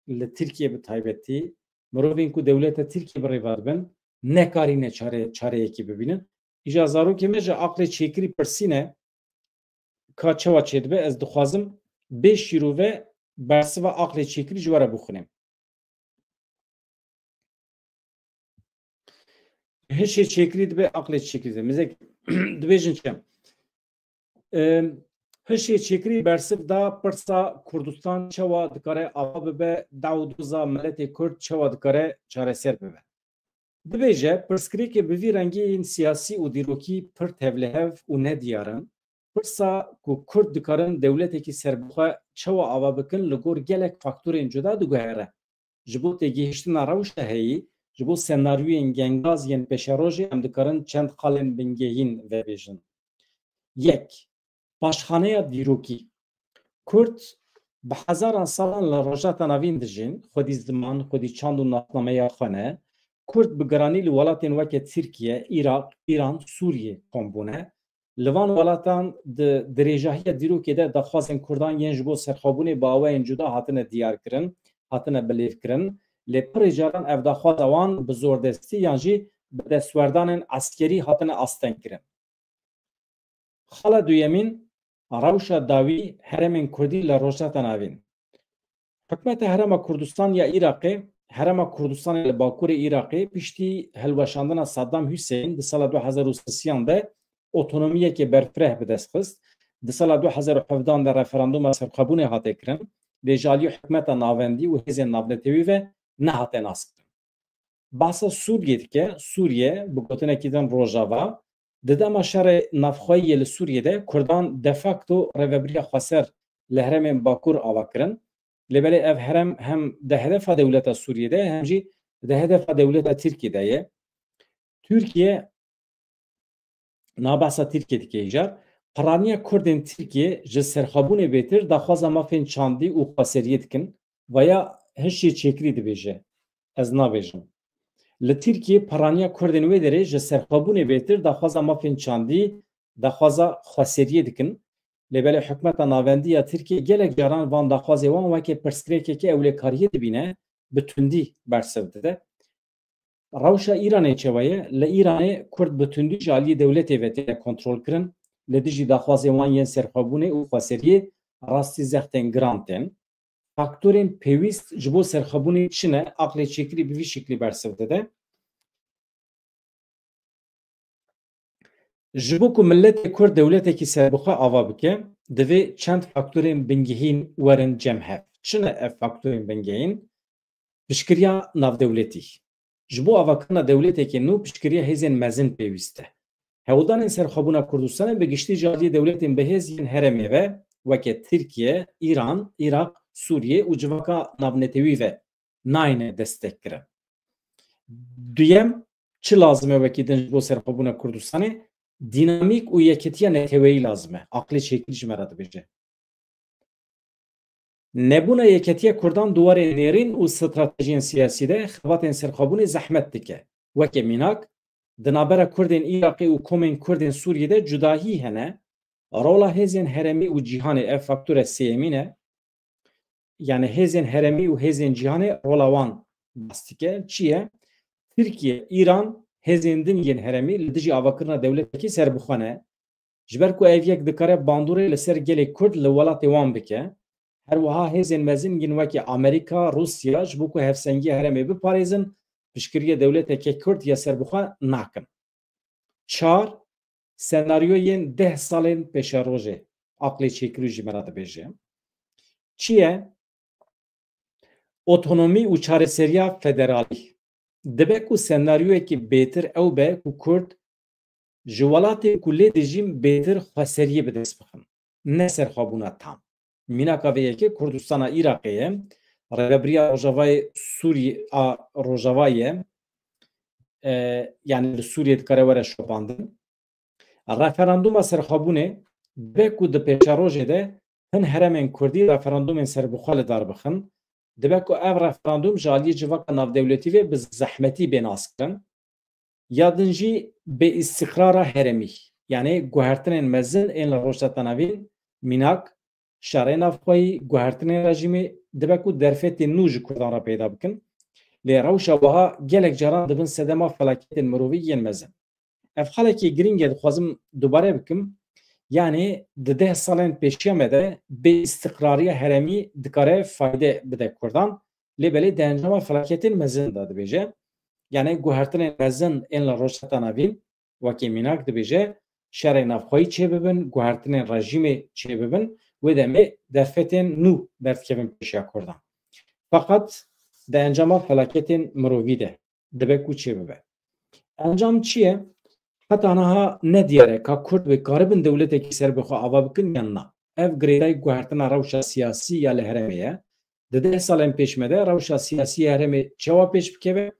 li Tirkiyê bi taybetî. Mirovên ku dewleta Tirkiyê bi rê ve dibin, nekarîne çare-, çareyekê bibînin. Îja zarokê me ji aqlê çêkirî pirsîne, ka çawa çêdibe, ez dixwazim bê şîrove bersiva aqlê çêkirî ji we re bixwînim. Hişê çêkirî dibe aqlê çêkirî dibe. Mizek dibêjin çi? Em, hişê çêkirî bersiv da pirsa Kurdistan çawa dikare ava bibe, daw û doza miletê Kurd çawa dikare çareser bibe. Dibêje, pirsgirêkê bi vî rengî yên siyasî û dîrokî pir tevlihev û nediyar in. Pirsa ku Kurd dikarin dewletekî serbixwe çawa ava bikin, li gor gelek faktorên cuda diguhere. Ji bo têgihiştina rewşa heyî, ji bo senaryoyên gengaz yên pêşerojê em dikarin çend xalên bingehîn vebêjin. Yek, paşxaneya dîrokî. Kurd bi hezaran salan li Rojhilata Navîn dijîn, xwedî ziman, xwedî çand û nasnameya xwe ne. Kurd bi giranî li welatên weke Tirkiye, Iraq, Îran, Sûriye kom bûne. Li van welatan di dirêjahiya dîrokê de daxwazên Kurdan yên ji bo serxwebûnê bi awayên cuda hatine diyarkirin, hatine bilêvkirin. Lê pirê caran ev daxwaza wan bi zordestî yan jî bi destwerdanên eskerî hatine astengkirin. Xala duyemîn, rewşa dawî herêmên Kurdî li Rojhilata Navîn. Hikûmeta Herêma Kurdistan ya Iraqê, Herêma Kurdistanê li Bakurê Iraqê piştî hilweşandina Saddam Hussein di sala du hezar û sisiyan de otonomiyeke berfireh bi dest xist. Di sala du hezar û hevdehan de referanduma serxwebûnê hate kirin, lê ji aliyê hikûmeta navendî û hêzên navnetewî ve nehate naskirin. Bahsa Sûriyê dike. Sûriye, bi gotinekî din Rojava, di dema şerê navxweyî yê li Sûriyê de Kurdan de facto rêvebiriya xweser li herêmên Bakur ava kirin. Lê belê ev herêm hem di hedefa dewleta Sûriyê de, hem jî di hedefa dewleta Tirkiyê de ye. Tirkiye, niha behsa Tirkiye dike îcar, piraniya Kurdên Tirkiye ji serxwebûnê bêtir daxwaza mafên çandî û xweseriyê dikin, veya hişê çêkirî dibêje. Ez nabêjim. Li Tirkiye piraniya Kurdên wê derê ji serxwebûnê bêtir daxwaza mafên çandî, daxwaza xweseriyê dikin. Lê belê hikûmeta navendî ya Tirkiye gelek caran van daxwazê wan weke pirsgirêkeke ewlekariyê dibîne, bi tundî bersiv dide. Rewşa Îranê çawa ye? Li Îranê Kurd bi tundî ji aliyê dewletê ve têne kontrolkirin. Li dijî daxwazên wan yên serxwebûnê û xweseriyê rastî zextên giran tên. Faktorên pêwîst ji bo serxwebûnê çi ne? Aqlê çêkirî bi vî şiklî bersiv dide. Ji bo ku miletê Kurd dewletekî serbixwe ava bike, divê çend faktorên bingehîn werin cem hev. Çi ne ev faktorên bingehîn? Piştgiriya navdewletî. Ji bo avakirina dewleteke nû piştgiriya hêzên mezin pêwîst e. Hewldanên serxwebûna Kurdistanê bi giştî ji aliyê dewletên bihêz yên herêmê ve, weke Tirkiye, Îran, Iraq, Sûriye û civaka navnetewî ve nayêne destekkirin. Duyem, çi lazim e wekî din ji bo serxwebûna Kurdistanê? Dînamîk û yeketiya neteweyî lazim e. Aqlê çêkirî ji me re dibêje. Nebûna yeketiya Kurdan di warê nêrîn û stratejiyên siyasî de xebatên serxwebûnê zehmet dike. Weke mînak, di navbera Kurdên Iraqê û komên Kurdên Sûriyê de cudahî hene. Rola hêzên herêmî û cîhanê, ev faktora sêyemîn e. Yani hêzên herêmî û hêzên cîhanê rola wan bas dike. Çi ye? Tirkiye, Îran, hêzên din yên herêmî li dijî avakirina dewletekî serbixwe ne. Ji ber ku ev yek dikare bandorê li ser gelê Kurd li welatê wan bike. Her wiha hêzên mezin yên wekî Amerîka, Rûsya ji bo ku hevsengiya herêmê biparêzin, piştgiriya dewleteke Kurd ya serbixwe nakin. Çar, senaryoyên deh salên pêşerojê, aqlê çêkirî ji me re dibêje. Çi ye? Otonomî û çareseriya federalî. Dibe ku senaryoyekî bêtir ew be ku Kurd ji welatên ku lê dijîn bêtir xweseriyê bi dest bixin. Ne serxwebûna tam. Mînaka vê yekê Kurdistana Iraqê ye. Rêvebiriya Rojavayê Sûriyê a Rojavayê, e, yani li Sûriyê dikare were şopandin. Referanduma serxwebûnê dibe ku di pêşerojê de hin heremên Kurdî referandumên serbixwe li dar bixin, dibe ku ev referandum ji aliyê civaka navdewletî ve bi zehmetî bê naskirin. Ya din jî bêîstiqrara herêmî, yani guhertinên mezin ên li Rojhilata Navîn, mînak, şerê navxweyî, guhertinên rejîmê, dibe ku derfetên nû ji Kurdan re peyda bikin. Lê rewşa wiha gelek caran dibin sedema felaketên mirovî yên mezin. Ev xalekî girîng e, dixwazim dubare bikim. Yani di deh salên pêşiya me de bêîstiqrariya herêmî dikare fayde bide Kurdan. Lê belê di encama felaketên mezin de dibêje. Yani guhertinên mezin ên li Rojhilata Navîn, wekî mînak dibêje, şerê navxweyî çêbibin, guhertinên rejîmê çêbibin, wê demê derfetên nû derdikevin pêşiya Kurdan. Feqet di encama felaketên mirovî de dibe ku çêbibe. Encam çi ye? Heta niha ne diyar e ka Kurd wê karibin dewletekî serbixwe ava bikin yan na. Ev girêdayî guhertina rewşa siyasî ya li herêmê ye. Di deh salên pêş me de rewşa siyasî ya herêmê çawa pêş bikeve,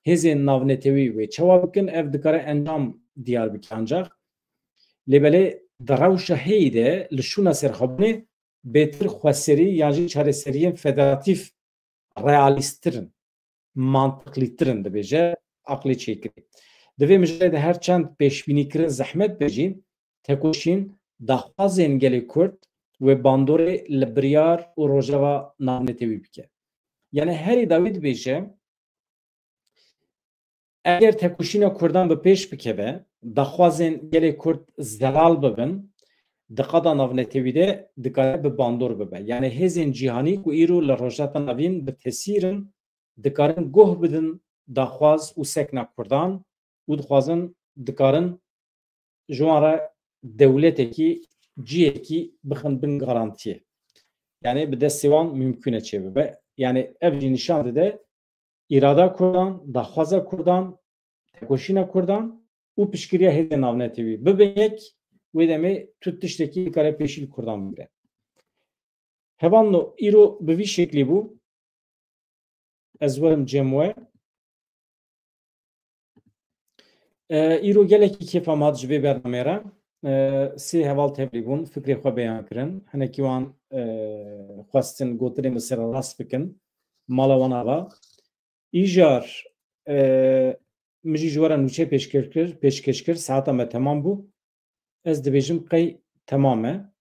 hêzên navnetewî wê çawa bikin, ev dikare encam diyar bike ancax. Lê belê di rewşa heyî de li şûna serxwebûnê bêtir xweserî yan jî çareseriyên federatîf realîsttir in, mantiqlîtir in, dibêje aqlê çêkirî. Di vê mijarê de her çend pêşbînîkirin zehmet be jî, tekoşîn daxwazên gelê Kurd wê bandorê li biryar û rojeva navnetewî bike. Yani herî dawî dibêje, eger tekoşîna Kurdan bi pêş bikeve, daxwazên gelê Kurd zelal bibin, di qada navnetewî de dikare bi bandor bibe. Yani hêzên cîhanî ku îro li Rojhilata Navîn bi tesîr in, dikarin guh bidin daxwaz û sekna Kurdan û dixwazin, dikarin ji wan re dewletekî, cihekî bixin bin garantiyê. Yani bi destê wan mimkûn e çêbibe. Yani ev jî nîşan dide, îrada Kurdan, daxwaza Kurdan, tekoşîna Kurdan û piştgiriya hêzên navnetewî bibin yek, wê demê tu tiştekî dikare pêşî li Kurdan bigire. Hevalno, îro bi vî şeklî bû. Ez werim cem we. E, îro gelekî kêfa me hat ji vê bernameyê re. E, sê heval tevlî bûn, fikrê xwe beyan kirin. Hinekî wan, e, xwestin gotinên min sererast bikin. Mala wan ava. Îcar, e, min jî ji we re nûçe pêşkêş kir, pêşkêş kir, saeta me temam bû. Ez dibêjim qey temam e.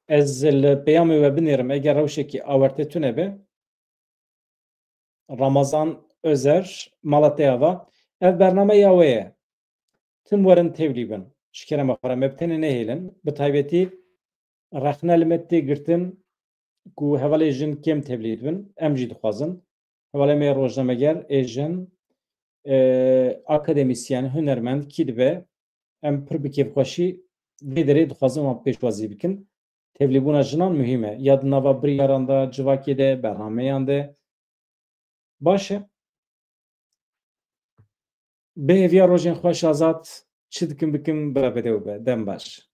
Ez li peyamê we binêrim, eger rewşekî awerte tune be. Ramazan Özer, mala te ava. Ev bername ya we ye. Tim werin tevlî bin. Ji kerema xwe re me bi tenê nehêlin. Bi taybetî rexne li me tê girtin ku hevalê jin kêm tevlî dibin. Em jî dixwazin. Hevalê me rojnameger ê jin, e, akademîsyen, hunermend kî dibe, em pir bi kêfxweşî vê derê dixwazin wan pêşwazî bikin. Tevlîbûna jinan muhîm e. Ya di nava biryaran de, civakê de, bernameyan de. Baş e. Bi hêviya rojên xweş Azad, çi dikim bikim, bira bedew be. Dem baş.